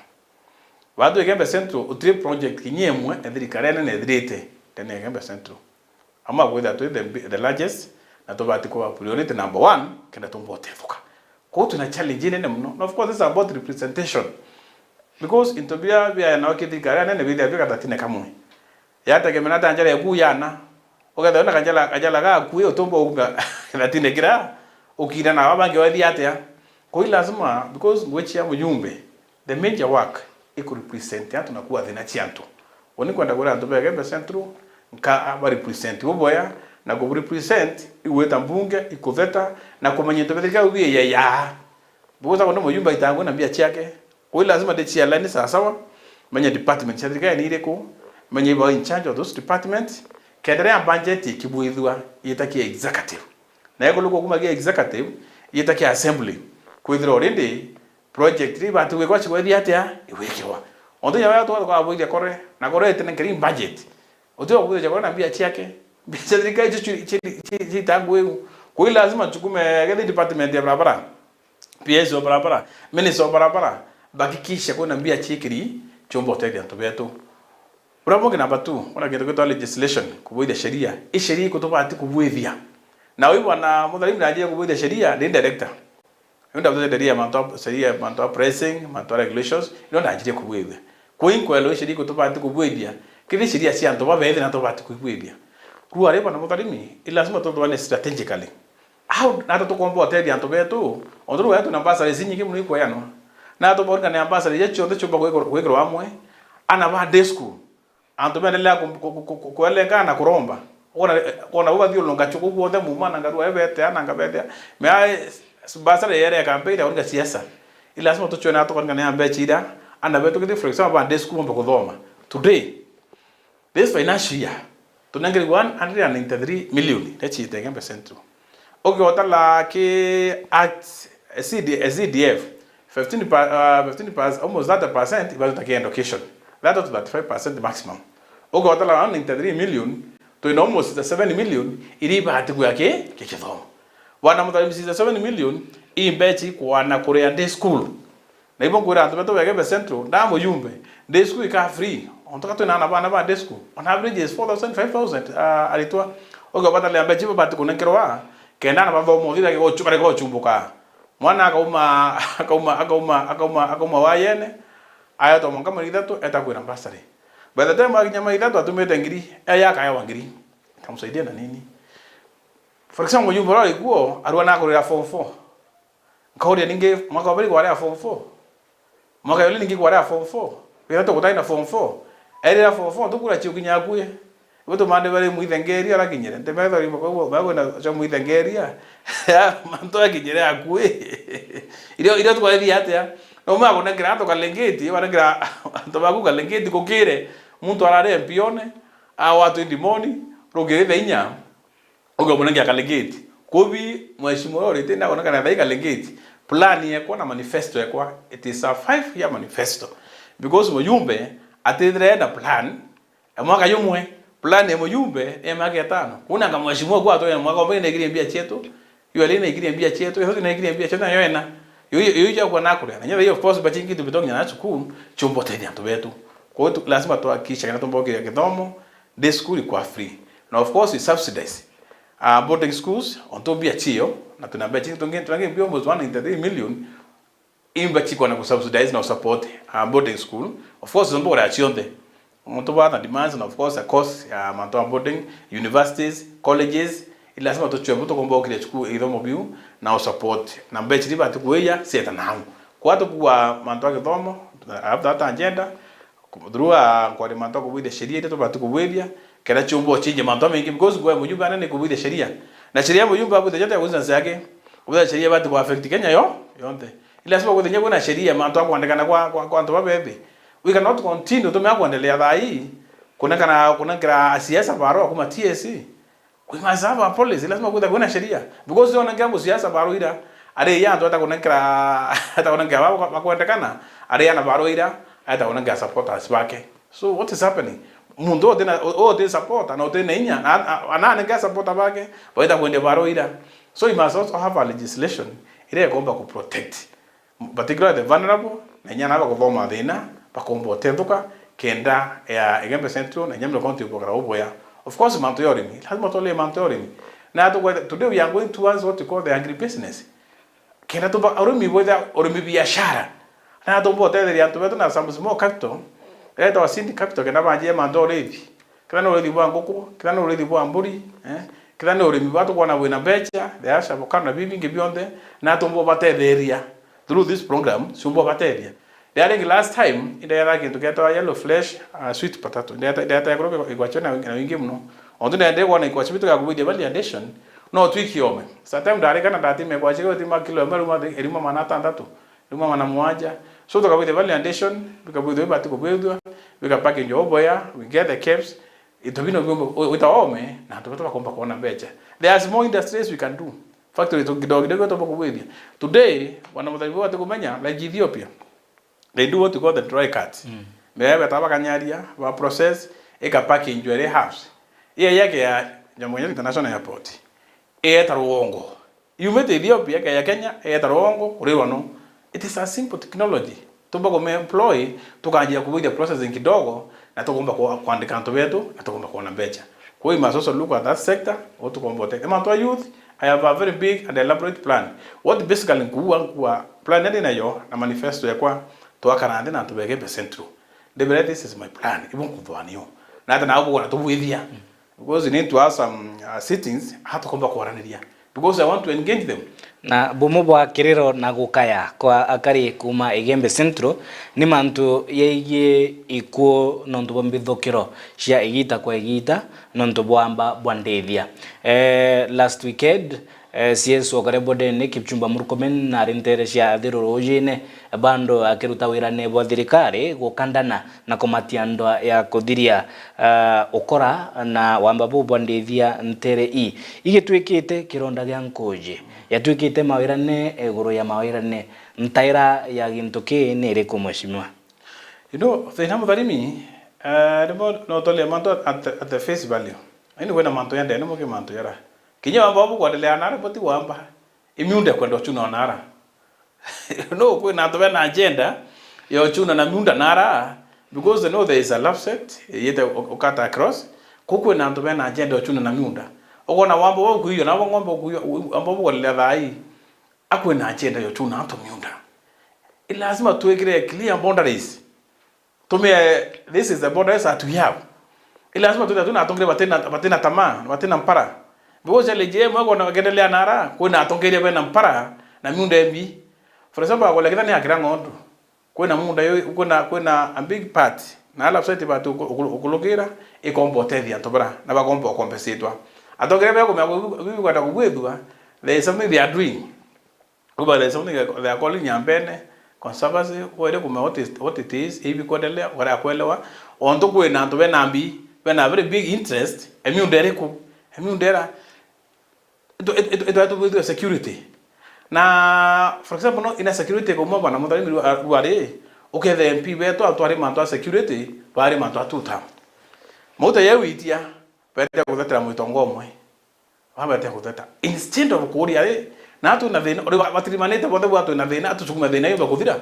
Batu Igembe Central, utiri project kinya imwe ya thirikari nene ithirite ndene ya Igembe Central. Ama kwithira twi the bi-, the largest, na tubati kuba priority number one, kenda tumba utethuka. Kwou twina challenge inene muno. Na of course, this is about representation. Because into biria bia nao ki thirikari nene bithia bikatatine kamwe. Yategemea na ta njara yaku yana. Ukethira wina kajala, kajala gaku, utumba unga thatine kira, ukira na abangi wathi atia? Kwi lazima, because ngwichia mujumbe, the major work iku represent antu na kuwa thina cia antu. Uni kwenda kwira antu ba Igembe Central, nka ba represent buboya, na ku represent igwita mbunge, ikutheta, na kumenya into bithirika ubi ya ya. Because ako ni mujumbe aitangwe na mbia ciake, Kwi lazima ndi cia line sawa sawa, menya department cia thirikari ni iriku, menya iba in charge of those departments, kenda riria budget ikibwithua, yita ki executive. Na ikulu kwa kuma ki executive, yita ki assembly. Kwithira already project iria ibati gwikwa cigwethi atia, igwikirwa. Ontu nya wea tugathuka abwithia Kore, na Kore itene nkeri budget. Uti wa kubwithia Kore na mbia ciake, mbia cia thirikari icio ci-, ci-, ci-, citangwe iu. Kwi lazima tukume gethi department ya barabara. P S wa barabara, minister wa barabara, bahakikishe kwina mbia ciikiri ciumba utethia antu betu. Buria bungi namba two, una kintu gitwa legislation, kubwithia sheria. I sheria ikutubati kubwithia. Na ui bwana Mutharimi na njira kubwithia sheria, ni director. Yu ndabuthete sheria mantu a, sheria mantu a pricing, mantu a regulations, ino ndanjirie kubwithia. Kwi nkwelo i sheria ikutubati kubwithia, kithi sheria cia antu babethi na tubati kubwithia. Rua ri bwana Mutharimi, i lazima tuthwane strategically. Au nata tukomba utethia antu betu, ontu riu wetu na bursaries inyingi mono ikweanwa. Nata tubaurikania bursaries iria cionthe ciumba gwikirwa, gwikirwa amwe, ana ba day school, antu beendelea ku-, ku-, ku-, ku-, kuelengana na kuromba. Kwona, kwona bu bathiurunka chuku kuonthe muma na ngarua ebete, ana ngabethea. Mea, bursary yere ya campaign ya uringa siasa. I lazima tuchwene atukaringania mbecha iria, ana betu kithi, for example, ba day school bomba kuthoma. Today, This financial year, tunengerwe one hundred and ninety-three million, nechite Igembe Central. Ukiotala ki at C D, C D F, fifteen per, uh, fifteen percent, almost thirty percent, ibatu ta ki education. Thirty to thirty-five percent maximum. Ukiotala one ninety-three million, twina almost seven million, iria ibati kuya ki, ki kithomo. Bwana Mutharimi, seven million, i mbecha ikwana kuria day school. Na ibo nkwira antu betu ba Igembe Central, nda mujumbe, day school ika free. Ontu ka twina ana bana ba day school, on average is four thousand, five thousand, ah, aritwa. Ukibatara mbecha ibo bati kunenkerwa, kenda ana bathoma uthira ke gochu-, bare gochumbuka. Mwana akauma, akauma, akauma, akauma, akauma wayene, ayatwa mwanka mweri ithatu, eta kwira bursary. By the time akinya mweri ithatu, atumite ngiri, eya akaewa ngiri. Itamsaidia na nini? For example, mujumbe uria uri kuo, arua na akurira form four. Nkauria ningi, mwaka wa mbere kwari a form four. Mwaka yuli ningi kwari a form four. Wira tukutai na form four. Erira form four, tukura chiukinya akui. Ibo tumande bari mwithengeria arakinyire. Ntemetho rimwe kwa ibo, bagwe na cha mwithengeria. Mantu akinyire akui. Irio, irio twathi atia? No mwa kunengira antu kalengeti, wanengira antu baku kalengeti kukire. Muntu arare mpione, a watu indimoni, rugirite inya. Ukiomona ngia Kaligate. Kubi, mheshimiwa uria urite na onekana thai Kaligate. Plan yekwa na manifesto yekwa, it is a five year manifesto. Because mujumbe atithire na plan ya mwaka yumwe. Plan ya mujumbe ya miaka itano. Kuna nga mheshimiwa kwa atoya mwaka umwe na igiri mbia chietu. Yo ali na igiri mbia chietu, yo na igiri mbia chietu na yo ena. Yo, yo, yo ya kwa na kuria. Na nyatha, of course, bachingi tu bitongi na chukuru, chumbo tethia antu betu. Kwa hiyo tu, lazima tuhakikishe kana tumbokiria kithomo, Day school ikwa free. Na of course, we subsidize, uh, boarding schools, ontu mbia cio, na twina mbeca ingi tungi, tungi mbia almost one ninety-three million, imba cikwa na kusubsidize na usupport, uh, boarding school. Of course, zomba kuria cionthe. Muntu bwa na demands, na of course, a cost ya mantu a boarding, universities, colleges, i lazima tucue bu tukomba gukiria cukuru ithomo biu, na usupport. Na mbeca iria bati kuija, cieta nau. Kwa tukua mantu a githomo, after that agenda, through a nkwari mantu a kubwithia sheria iria tubati kubwithia, kenda ciumba ucinje mantu a maingi, because kwa mujumbe anene kubwithia sheria. Na sheria mujumbe abwithia jote ya constituency yake, kubwithia sheria bati ku affect Kenya yo, yonthe. I lazima kwithia kwina sheria, mantu a kwandikana kwa, kwa, kwa antu babethi. We cannot continue, tumea kuendelea thaa hii, kunengana, kunenkera siasa barua kuma T S C. We must have a policy, lazima kwithia kwina sheria. Because ona ngia musiasa barua ira, ari ya antu ata kunenkera, ata kunenkera ba, ba, bakwendekana, ari ana barua ira, ata kunenkera supporters bake. So what is happening? Muntu utina, u-, uti supporter, na utina inya, na, na, na anenge supporter bake, baita kwendia barua ira. So you must also have a legislation iria ikomba ku protect, particularly the vulnerable, na inya na bakuthoma thina, bakomba utethuka, kenda ya Igembe Central, na inya Meru County ibukara ubuya. Of course, mantu ya urimi, lazima tulie mantu ya urimi. Na tukwete, today we are going towards what we call the agribusiness. Kenda tuba, urimi bwitha, urimi biashara. Na tumba utetheria antu betu na some small capital, etawa seed capital, kenda banjie mantu ya urithi. Kethira ni urithi bwa nguku, kethira ni urithi bwa mburi, eh, kethira ni urimi bwa tukwona bwina mbeca, the asha, avocado na bibi bingi bionthe, na tumba ubatetheria through this program, ciumba ubatetheria. Riria ringi last time, indetha kintu kietwa yellow flesh, uh, sweet potato. Indetha, indetha iguru igwacio na, na wingi muno. Ontu ndende kwona igwacio bitu ga kubwithia value addition, no twikiome. Sa time ndari kana ndatime igwacio gwe tima kilo imwe ruma, iruma magana atantatu. Ruma magana mugwanja. So tukabwithia value addition, bikabwithua bibati kubwithua, bika package o boya, we get the caps, into bino biumba, wita ome, na antu betu bakomba kuona mbeca. There are small industries we can do. Factory tu kidogo kidogo tuba kubwithia. Today, wana muthabi bati kumenya, like Ethiopia, they do what we call the dry cut. Mm. Mea beta bakanyaria, ba process, ika package iri halves. Iya yake ya Jomo Kenyatta International Airport. Iyeta ruongo. Yumite Ethiopia, ikeja Kenya, iyeta ruongo, kurirwa no. It is a simple technology. Tumba kume employ, tukanjia kubwithia processing kidogo, na tukumba kwa-, kwandika antu betu, na tukumba kuona mbeca. Kwa hiyo, we must also look at that sector, o tukomba utethia. Mantu a youth, I have a very big and elaborate plan. What basically nkuua, nkuua plan iri nayo, na manifesto yakwa, twakara nthi na antu ba Igembe Central. Ndibere, this is my plan, ibu nkuthwa niyo. Na ata nabo bugona tubwithia. Because we need to have some, uh, sittings, aha tukomba kwaraniria. Because I want to engage them. Na bumwe bwa kiriro na gukaya kwa akari kuuma Igembe Central ni mantu yegie ikuo nontu bwa mbithukiro cia igita kwa igita nontu bwa amba bwa ndithia. Eh, last weekend, eh, C S wa Karebo Dene Kipchumba Murkomen nari ntere cia Athiru ruujine, bando akiruta wirane bwa thirikari gukandana na kumatia ndwa ya kuthiria, ah, ukora na wamba buu bwa ndithia ntere ii. Igitwikite kironda gia nkuji, yatwikite mawirane iguru ya mawirane. Ntaira ya gintu kii ni iriku, Mheshimiwa? You know, thina mutharimi, eh, rimwe no utole mantu at, at the face value. Ini kwina mantu ya ndene muki mantu yara. Kinya wamba wabu kwendelea na ripoti wamba. Imiunda kwenda uchuna onara. No, kwina antu bena agenda ya uchuna na miunda nara, because they know there is a love set, yete u-, ukata across. Ku kwina antu bena agenda ya uchuna na miunda. Ukona wamba wakuiyo, na ng'ombe ukuiyo, u-, wamba wabu kwendelea thaa hii. Akwina agenda ya uchuna antu miunda. I lazima tuwekere clear boundaries. Tumie, this is the boundaries that we have. I lazima twithira twina atongeria batina, batina tamaa, batina mpara. Because challenge imwe kwona bakiendelea nara, kwina atongeria bena mpara na miunda imbi. For example, akola kithani akira ng'ondu. Kwina munda yo, kwina, kwina a big part. Na ala site batu uku-, uku-, ukulukira, ikomba utethia antu bara, na bakomba ukombesitwa. Atongeria bia kumenya bibi kwenda kubwithua, there is something they are doing. Uba there is something they are calling Nyambene Conservancy, were kumenya what is, what it is, ibi kwendelea, wale kuelewa. Ontu kwina antu bena mbi, bena very big interest, emiunda iriku, emiunda ira, itu, itu, itu, itu, itu security. Na, for example, no, ina security kumwe bwana Mutharimi rwa-, rwari, ukethe M P betu atwari mantu a security, bari mantu a two term. Mauta yeu itia, bete kuthetera mwitongo umwe. Wabete kutheta. Instead of kuuria, ri, na twina thina, uri ba-, batirimanite bonthe bwa twina thina, atusukume thina iyo kuthira.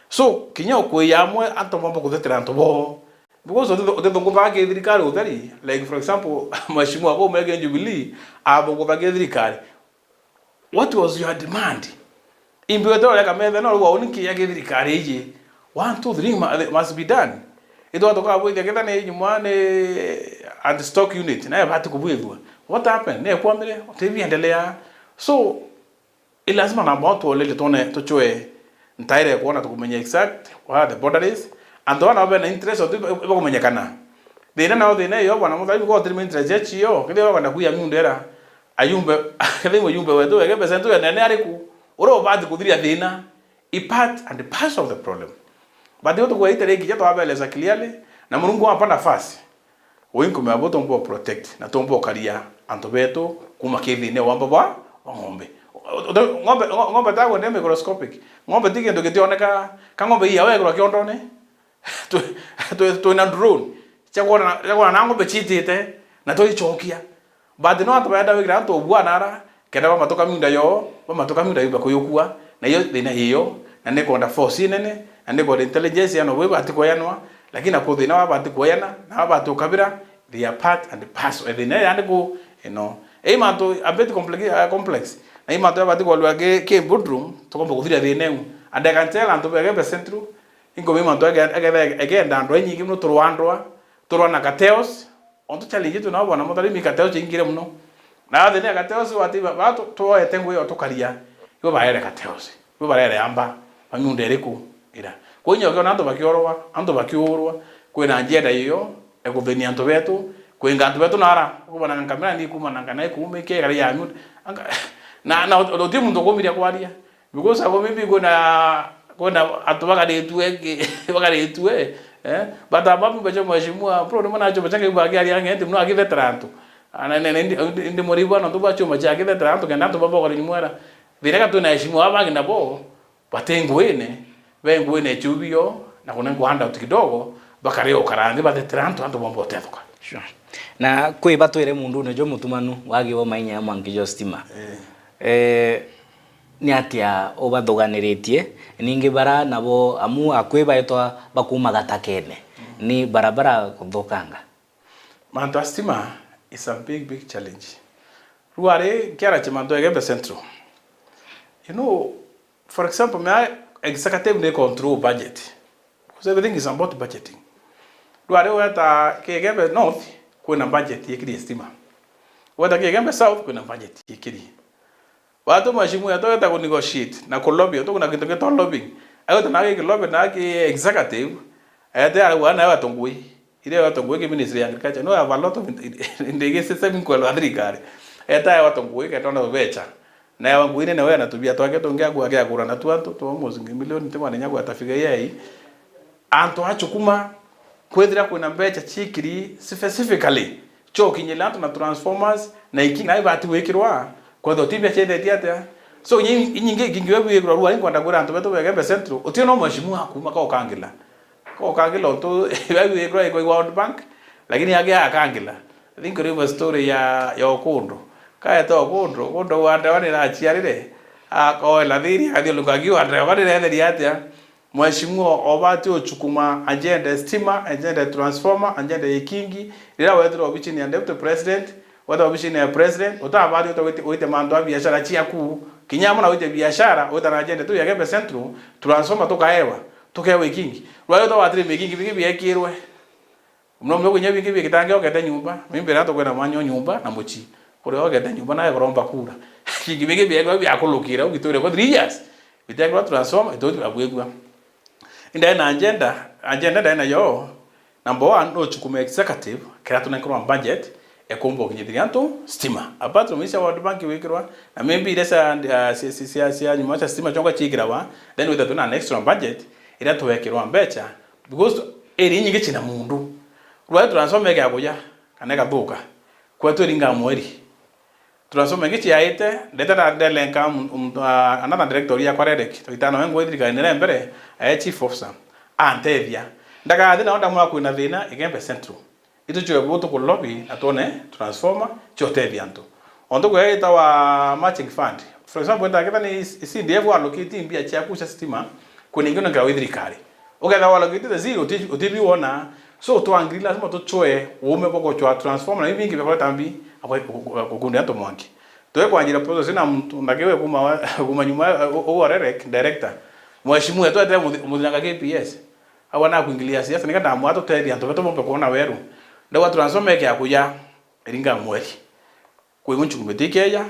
So, kinya ukuya amwe, antu bomba kuthetera antu bo. Because uti-, utithunguthaga kithirikari utheri. Like, for example, mheshimiwa Koome eke Jubilee, athunguthagia thirikari. What was your demand? Imbiwete ureka metha no rwa uniki ya githirikari iji. One, two, three ma-, must be done. Itwa tukabwithia ketha ni nyuma ni anti-stock unit, na ibati kubwithua. What happened? Ni kwamire, utibiendelea. So, i lazima namba twolele twone tuchwe ntaire kwona tukumenya exact where the border is. Antu bana bena interest otu bakumenyekana. Thina nao thina iyo bwana Muthari, because tiri interest ya chio, kethira bakwenda kuiya miunda ira, ayumbe, kethira muyumbe wetu, eke pesa ntu ya nene ariku, uria ubati kuthiria thina, i part and parcel of the problem. But yo tukwaite riki ja twabeleza clearly, na Murungu wampa nafasi. Ui nkumenya bo tumba protect, na tumba ukaria antu betu kuma kithine wamba bwa, bwa ng'ombe. Ng'ombe, ng'ombe ta gwende microscopic. Ng'ombe ti kintu gitioneka, ka ng'ombe iya wegirwa kiondone. Twi, twi, twina drone cia kwona, cia kwona na ng'ombe ciitite, na twicokia. But no antu baenda wigira antu ubua nara, kenda bamatuka miunda yo, bamatuka miunda yumba kuyukua, na iyo thina iyo, na ni kwenda force inene, na ni kwenda intelligence ya no bwi bati kweyanwa, lakini na kuthina wa bati kweyana, na wa bati ukabira, they are part and parcel. E thina yani ku, you know. Ei mantu a bit complex, uh, complex. Na i mantu ya bati kwalwa ke, ke boardroom, tukomba kuthira thina eu. And I can tell antu bege be central, Inkumenya mantu age-, age-, agenda antu anyingi muno turwandwa, turwa na cartels, ontu challenge tu nabo bwana Muthari mi cartels ingire muno. Na thina ya cartels wati ba, ba tu-, tuoete ngui yo tukaria, ibo baere cartels, ibo barere amba, ba miunda iriku ira. Kwa inyo ukiona antu bakiorwa, antu bakiurwa, kwina njenda iyo, ekuthinia antu betu, kwinga antu betu nara, kubana nkamera ni kuma na ngana ikumike, igari ya miunda. Anga-, na, na uti muntu ukumiria kwaria. Because ago maybe kwina, kwina antu bagaritue ki-, bagaritue, eh? But aba mumbe cha mheshimiwa, bro, ni mwana chuma cha Ngai bwa kiari ang'e, ati mno akithetera antu. Ana, ne, ne, ndi, ndi, ndi muribu ana tu ba chuma cha akithetera antu, kenda antu baba kore nyumwera. Thina ka twina heshima wa bangi nabo, bate nguine, be nguine chubio, na kuna ngu handout kidogo, bakare ukara nthi bathetera antu, antu bomba utethuka. Sure. Na kwi batwire mundune jo mutumanu wagiwa mainya ya mwanki jo stima. Eh. Eh, ni atia ubathuganiritie? Ningi bara nabo amu akwi baetwa bakuma gatakene. Mm. Ni barabara kuthukanga. Mantu a stima is a big, big challenge. Rwari kiara chi mantu Igembe Central. You know, for example, me executive ni control budget. Because everything is about budgeting. Rwari weta Kigembe North, kwina budget yekiri stima. Weta Kigembe South, kwina budget yekiri. Watu mheshimiwa, tweta ku negotiate na ku lobby, tukuna kintu gitwa lobbying. Ayo tana ki lobby na ki executive, ete arauga na watu ngui. Ile watu ngui ki ministry ya agriculture, no have a lot of in-, in-, in-, ndigi system kwa la thirikari. Eta watu ngui ke tona becha. Na ya ngui nene we na tubia twake tungi agua ke agura na tu antu tu almost milioni te mwana nyagwa tafiga yai. Antu achukuma kwithira kwina mbecha chikiri specifically chokinyira antu na transformers na iki na ibati gwikirwa kwethwa ti mbecha ithetie atia. So nyi-, inyingi kingiwe bwikirwa rua inkwenda kwira antu betu Igembe Central, utio no mheshimiwa akuma ka ukangila. Ka ukangila untu bwikirwa iko World Bank, lakini age akangila. I think riu story ya, ya Okundo. Kaeta Okundo, Okundo wa ndawa ni rachiarire. Akoela thiri, athiuruka akiwa ndawa ni retheria atia. Mheshimiwa obati uchukuma agenda ya stima, agenda ya transformer, agenda ya ikingi. Rira wethirwa obichini ya deputy president, wethirwa obichini ya president, utabati uta wite, wite mantu a biashara chiaku. Kinya amwe na wite biashara, wita na agenda tu ya Igembe Central, transformer tukaewa, tukewa ikingi. Rwayo utawatire mikingi bingi biekirwe. Muno muno kinya bingi bigitangio ogete nyumba, mimi mbere tukwenda mwanyo nyumba na muchi. Kuri ogete nyumba nawe kuromba kura. Kingi bingi biekirwe biakulukira, ugitwire kwa three years. Bitekirwa transform, ituti babwigua. Indai na agenda, agenda ndai nayo, number one, no chukume executive, kira tunenkerwa budget, ekumba ukinyithiria antu stima. Apart from cia World Bank wikirwa, na maybe ire cia, uh, cia, cia, cia, cia nyuma cia stima chonka chikirawa, then witha tuna an extra budget, ira tuwekirwa mbecha, because iri nyingi china mundu. Rwa transform eke abuya, kana ikathuka. Kwetu iringa mweri. Tunasoma ingi ciaite, ndeta na ndelenka mu-, mu-, ah, another director uria kwa Rerek, twitana we ngui thirikari nere mbere, ae chief officer, antethia. Ndakathi nao ndamwira kwina thina, Igembe Central. Itu chwe butu ku lobby, na twone transformer, chiotethia antu. Ontu kwe itawa matching fund. For example, nda ketha ni C D F allocate mbia chiaku cia stima, kwina ingi unenkerwa wi thirikari. Uketha allocate the zero, uti-, utibi wona, So, twa ngiri lazima tuchwe uume bwa guchwa transformer na ibingi bia kureta mbi, akwa-, gu-, gu-, gukundia antu mwanki. Twe kwanjira process na muntu, na kiwe kuma wa-, kuma nyuma, u-, u-, Orerek, director. Mheshimiwa, twete muthi-, muthiranga K P S. Awa na kuingilia siasa, nikenda mwa tutethia antu betu bombe kuona weru. Ndawa transformer eke ya kuya, iringa mweri. Kwi gunchu kumiti ikeja,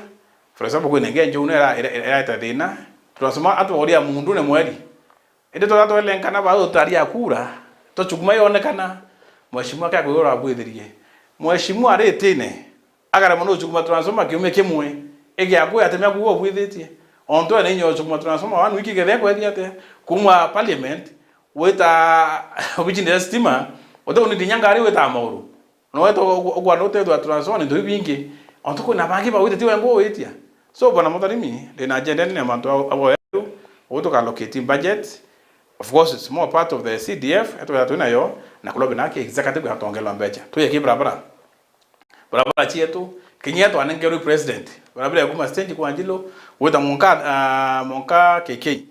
for example, kwi nenge nju ne ira, ira, ira, iraeta thina. Tunasoma atu uria mundu ne mweri. Indi turia twelenkana ba utari ya kura, tuchukuma yonekana, mheshimiwa ka kwira abwithirie. Mheshimiwa aritine, akaremwa ni uchukuma transformer kiumia kimwe, igia kwi atemia kuga ubwithitie. Ontu ene inya uchukuma transformer one week ikethia kwethia atia? Kuma parliament, wita obicini ya stima, uti unidi nya ngari wita mauru. No wetu ugwana utethwa transformer ni ntu ibingi, ontu kwina bangi bawite ti wengwa uwitia. So, bwana Mutharimi, ndina agenda nene mantu au, au weru, ugu tuka allocate budget. Of course, it's more part of the C D F, etwetha twinayo, na kulobi na ki executive gatongelwa mbecha. Tuye ki barabara. Barabara chietu, kinya twanengerwe president. Barabara ya kuma stage kwa Njilo, gwita Monka, ah, Monka K K.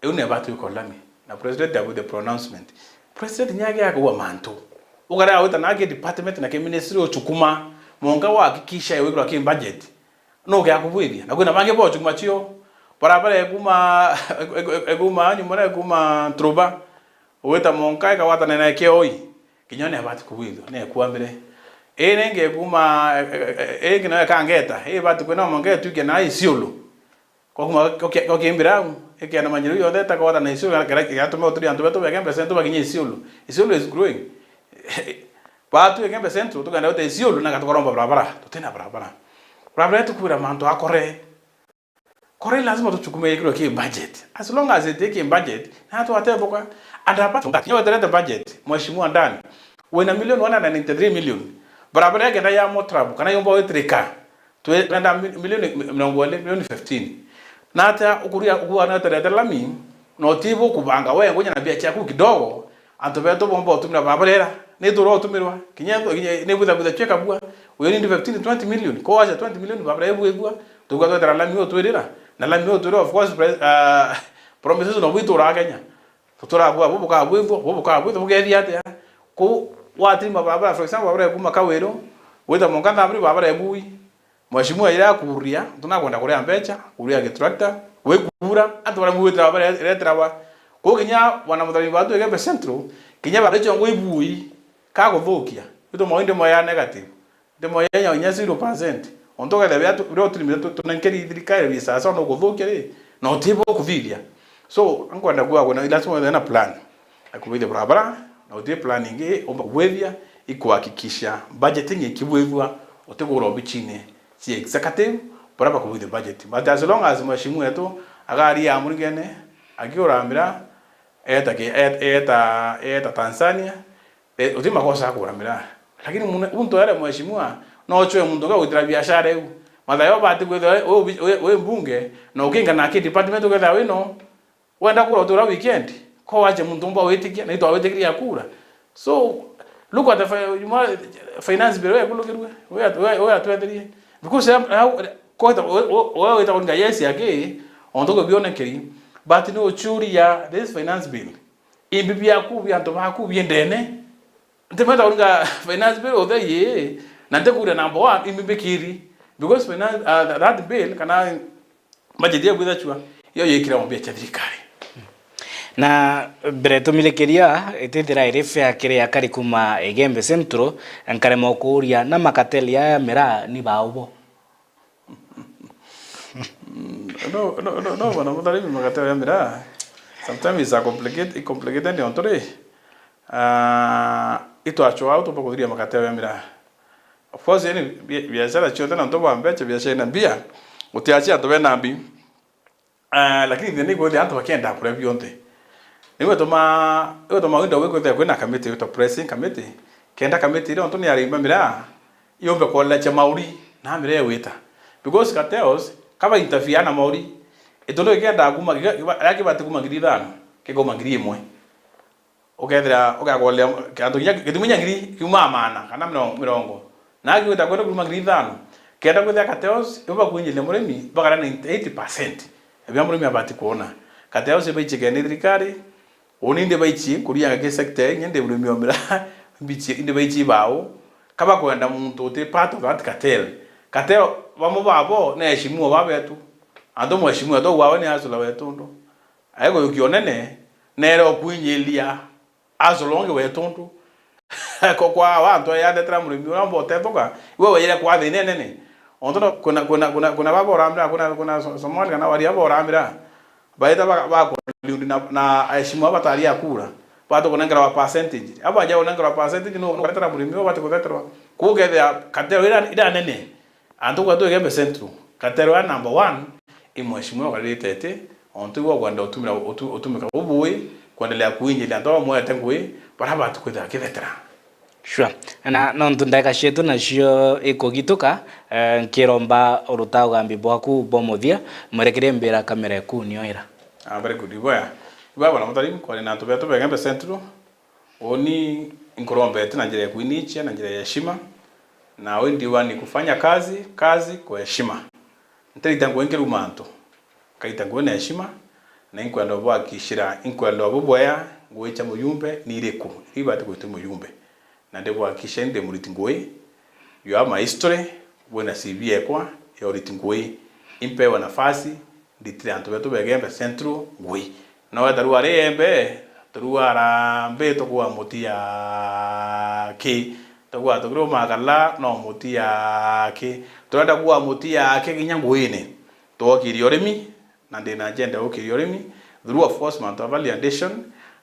Iu neba twikwa lami. Na president abu the pronouncement. President nyage akauga mantu. Ukarea wita na ki department na ki ministry uchukuma, Monka wahakikisha iwikirwa ki budget. No kia kubwithia. Na kwina bangi bochukuma chio. Barabara ekuma, ekuma nyumba na ekuma Truba. Wita Monka ikawatana na Keoi. Kinya ni abati kubwithwa, ni ekwambire. Ii ningi ekuma, e, e, e, ingi nayo ikangeta. Ii ibati kwina Monka itwike na Isiolo. Kwa kuma, kwa ki-, kwa kimbira au, ikiana manyiru yonthe itakawata na Isiolo, kira kigatuma uturi antu betu ba Igembe Central bakinya Isiolo. Isiolo is growing. Batu Igembe Central, tukenda uta Isiolo, na gatukaromba barabara, tutina barabara. Barabara yetu kwira mantu akore. Kore lazima tuchukume ikirwe ki budget. As long as it ki budget, na twateboka. And apart from that, nyo weterete budget, Mheshimiwa Dan, wina million one hundred ninety-three million. Barabara yagenda ya Motrab, kana yomba wetirika. Twenda mi-, milioni mirongo iri, milioni fifteen. Na ata ukuria, ukuga na uterete lami, na utibu kubanga we ngunya na mbia ciaku kidogo, antu betu bomba utumira barabara ira. Ni tura utumirwa. Kinya, kinya ni bwitha bwitha chweka bua. Uyo ni fifteen, twenty million. Ko wacha twenty million barabara ibwithua. Tuga twetera lami utwirira. Na lami utwirira, of course, pre-, ah, promises no bwitura Kenya. Tuturabua, bu bukabwithua, bu bukabwithua, bukethia atia? Ku watirima barabara, for example, barabara ya kuma Kawiru, wita Monka Nthamri, barabara ya Bui. Mheshimiwa ira akuria, tunakwenda kuria mbecha, kuria gitrakta, wikura, antu baria mwitira baria iretirawa. Kuu kinya bwana Mutharimi batu Igembe Central, kinya baria chongo ibui, ka guthukia. Itu mawindi moya negative. Ndimo ya inya, inya zero percent. Ontu ukethira biria tu-, biria uturimire tu-, tunenkeri thirikari bi sasa no kuthukia ri, na utibu kuthithia. So, nkwenda kuga kwina, lazima withire na plan ya kubithia barabara, na uti plan ingi umba kubwithia, ikuhakikisha budgeting ikibwithua, utigura obichine cia executive, baria bakubwithia budget. But as long as mheshimiwa wetu agari ya Murigene, akiuramira, eta ki-, et-, eta, eta Tanzania, Eh, uti makosa akugura miraa. Lakini mune-, muntu are mheshimiwa, no chwe muntu nga gwitira biashara iu. Mathayo bati kwithira we, we, we, we mbunge, na ukinga na ki department ukethira wino. Wenda kura utura weekend, ko wache muntu umba witikia, na itwa witikiria kura. So, look at the fi-, you know, finance bill, we kulukirwe, we at-, we, we atwetherie. Because, um, how, ko wita, we, we, we wita kuringa yes ya ki, onto ko bionekeri, but no churia this finance bill. Imbi biaku, bia antu baku, biendene. Ntimwenda kuringa finance bill uthei, na ntikuria number one, imbi mbikiri. Because finance, uh, that bill, kana budget ya bwithachua, iyo yikira mbia cia thirikari. Na mbere tumirikiria, itithira iri fair kiri akari kuma Igembe Central, nkarema ukuria na makateli aya miraa ni baubo. Mm, no, no, no, no, bwana Mutharimi, makateo ya miraa, sometimes it's a complicate-, it's complicated nontu ri, ah, itwachwa au tumba kuthiria makateo ya miraa. Of course, yani, bia-, biashara cionthe nontu bwa mbecha, biashara ina mbia, gutiachia antu bena mbi. Ah, lakini thina ni kwithira antu bakienda kuria bionthe. Niu ituma, niu ituma winda gwikwitia kwina committee, witwa pressing committee, kenda committee iria ontu ni arimba miraa, yumbe kuolerecha mauri na miraa igwita. Because cartels, kaba interfere na mauri, itundu gikienda kuma, giga-, giba-, aria kibati kuma ngiri ithano, kikauma ngiri imwe. Ukethira, ugakolea kiantu kinya gitumi kinya ngiri kiumaa maana kana mirongo, mirongo. Na agigwita kwenda kuruma ngiri ithano. Kenda kwithia cartels, ibo bakwinyiria murimi, bagara ninety-eight percent ya biria murimi abati kwona. Cartels ibaichike ni thirikari, uni ndi baichi kurianga ki sector, inya ndi murimi wa miraa, mbichi, indi baichi bao, ka bakwenda muntu uti part of that cartel. Cartel bamwe babo ni aheshimiwa ba betu. Antu mheshimiwa tu wawe ni hustler wetu ndu. Aiguyukia unene, nere ukwinyiria hustler ungi wetu ndu. Ko kwa wa antu ya ndetera murimi uria mbotethuka, iwe wejire kwa thina inene. Ontu no, kuna, kuna, kuna, kuna baba urambira, kuna, kuna So-, Somali kana waria baba urambira. Baita ba, ba conclude na, na aheshimiwa batari akura. Batu kunengerwa percentage. Aba aja kunengerwa percentage no, no kuretera murimi uria bati kureterwa. Kugethia cartel ira, ira nene. Antu kwetu Igembe Central, cartel ya number one, i mheshimiwa ukarite iti, ontu iwe ukwenda utumira, utu-, utumika bubui, kwendelea kuinyiria antu bamwete ngui, bara batu kwithira kibetera. Sure. Na nontu ndagika cietu nacio ikugituka, eh, nkiromba uruta ugambi bwaku bwa muthia, mwerekerie mbira kamera eku nio ira. Ah, very good. Ibwaya. Ibwaya bwana Mutari, kwari na antu betu ba Igembe Central. Uni nkurombete na njira ya kwinichia, na njira ya heshima. Na wi ndiwa ni kufanya kazi, kazi kwa heshima. Ntirita ngui nkiruma antu. Nkaita ngui na heshima, na inkwenda bwakishira, inkwenda bubwea ngui cha muyumbe ni iriku, iria ibati gwitwa muyumbe. Na ndibwakishe ndi muriti ngui, you have my history, wina C V ekwa ya uriti ngui, impewa nafasi, nditire antu betu ba Igembe Central ngui. No wetharua ari embe, turua arambi tukua mutia ki, tukua tukiruma kala no mutia ki. Turenda kua mutia ki kinya nguine. Twokirie urimi, na ndina agenda ya gukiria urimi through, of course, mantu ja value addition,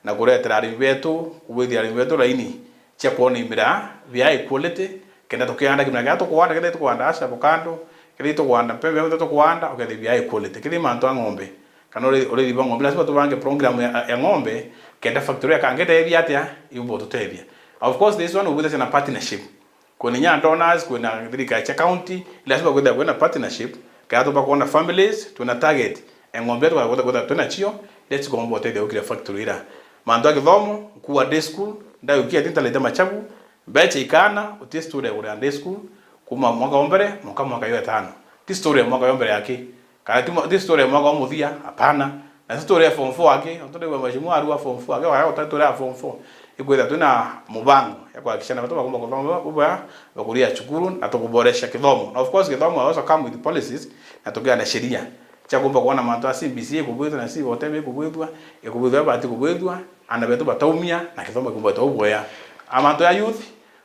na kuretera arimi betu, kubwithia arimi betu raini cia kwona imera bia equality, kenda tukianda kimera kiria tukwanda, kethira tukwanda aca avocado, kethira tukwanda mpembe, kethira tukwanda, ukethia bia equality. Kethira mantu a ng'ombe, kana uri-, urithi bwa ng'ombe, lazima tubange program ya, ya ng'ombe, kenda factory ya Kangeta ethia atia, yumba gututethia. Of course, this one ubwithia na partnership. Kwina inya donors, kwina thirikari cia county, lazima kwithirwa kwina partnership, kana tumba kwona families, twina target, e ng'ombe tukwenda kwithirwa twinacio, iria cikomba gutethia gukiria factory ira. Mantu ja kithomo, nkua day school, ndaukia ti ntalite machabu, mbecha ikana, uti story ya kuria day school, kuma mwaka wa mbere, mwanka mwaka yo etano. Ti story ya mwaka yo mbere yaki. Kana ti mo-, ti story ya mwaka umuthia, hapana. Na ti story ya form four aki, ontu ndigua mheshimiwa arua form four aki, waya uta story ya form four. Ikwithirwa twina mubango ya kuhakikisha na betu bakumba kuthoma bubwega, bakuria cukuru, na tukuboresha kithomo. Na of course, kithomo also come with policies, na tukiana sheria cia kumba kuona mantu a C B C ikubwithua, na C B C ikubwithua, ikubwithua, ibati kubwithua, ana betu bataumia, na kithomo kikumba gutwa bubwega. A mantu ya youth,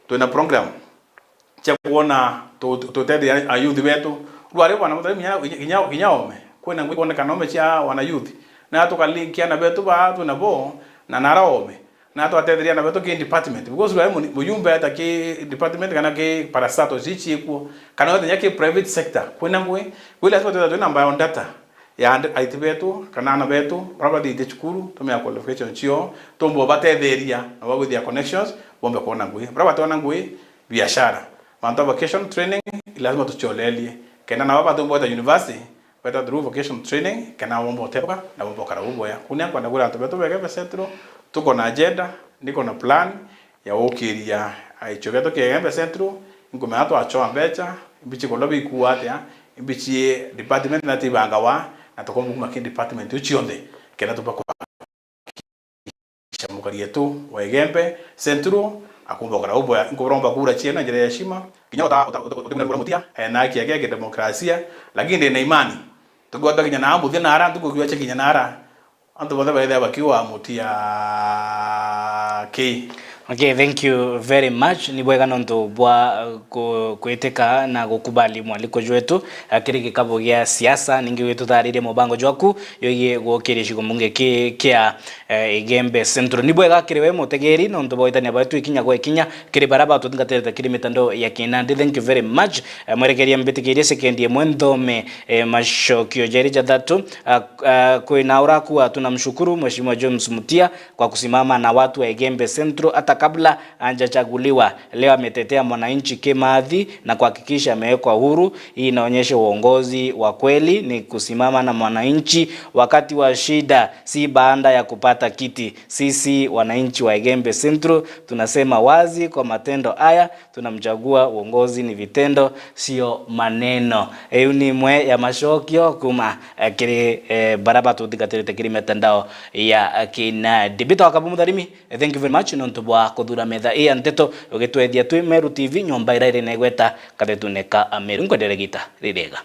twina program cia kwona tu-, tu-, tutethia a youth betu. Rwari bwana Mutharimi kinya, kinya, kinya ome. Kwina ngui kwonekana ome cia wana youth. Na tukalinkia na betu ba twina bo, na nara ome. Na twatetheria na betu ki department. Because rwari mu-, muyumbe eta ki department kana ki parastatal cichikwo. Kana wete nya ki private sector. Kwina ngui, kwina lazima twina, twina mbayo data ya and-, aiti betu, kana ana betu, bara bathithie cukuru, tumea qualification cio, tumbo batetheria, na bagwithia connections, bombe kwona ngui. Bara batona ngui, biashara. Mantu a vocation training, lazima tuciolerie. Kenda nabo batumba gweta university, beta through vocation training, kenda nabo bomba gutetheka, na bomba gukara bubwega. Kunia nkwenda kwira antu betu ba Igembe Central, tuko na agenda, niko na plan ya gukiria aichio betu kia Igembe Central, nkumenya twachoa mbecha, imbichi kolwa bikua atia, imbichi department na tibangawa, na tukomba kuma ki department iu cionthe, kenda tumba kwa cia mukari yetu wa Igembe Central, akumba gukara bubwega. Nkuromba kura cienu na njira ya heshima, kinya uta-, uta-, uta-, uta-, uta-, kura mutia, eh, na haki yake ya kidemokrasia, lakini ndina imani, tukwata kinya na muthia na ara, ntuku kiwa cia kinya na ara, antu bonthe baithia bakiwa mutia ki. Okay, thank you very much. Ni bwega nontu bwa, uh, ku-, kwitika na gukubali mwaliko jwetu, uh, kiri gikabu gia siasa, ningi witutharirie mubango jwaku, yogie gukiria gicigo mbunge ki kia, eh, Igembe Central. Ni bwega kiri we mutegeri, nontu bwa gwitania bwetu ikinya gwa ikinya, kiri bara batuthingatirite kiri mitandao ya kinandi. Thank you very much. Eh, mwerekeria mbitikirie sekendi imwe nthome, eh, macokio jeri jathatu. Ah, ah, kwina urakua, tunamshukuru Mheshimiwa James Mutia kwa kusimama na watu wa Igembe Central hata kabla hajachaguliwa. Leo ametetea mwananchi kimathi na kuhakikisha amewekwa huru. Hii inaonyesha uongozi wa kweli ni kusimama na mwananchi wakati wa shida, si baada ya kupata kiti. Sisi wananchi wa Igembe Central tunasema wazi kwa matendo haya, tunamchagua, uongozi ni vitendo, sio maneno. Iu ni imwe ya macokio kuma, eh, kiri, eh, bara batuthingatirite kiri mitandao ya, eh, kinandi. Mbitagwa Kabu Mutharimi, eh, thank you very much nontu bwa kuthura metha ii ya nteto, ugitwethia twi Meru T V, nyomba iria iri na igweta kathetune ka Ameru. Nkwendere gita ririega.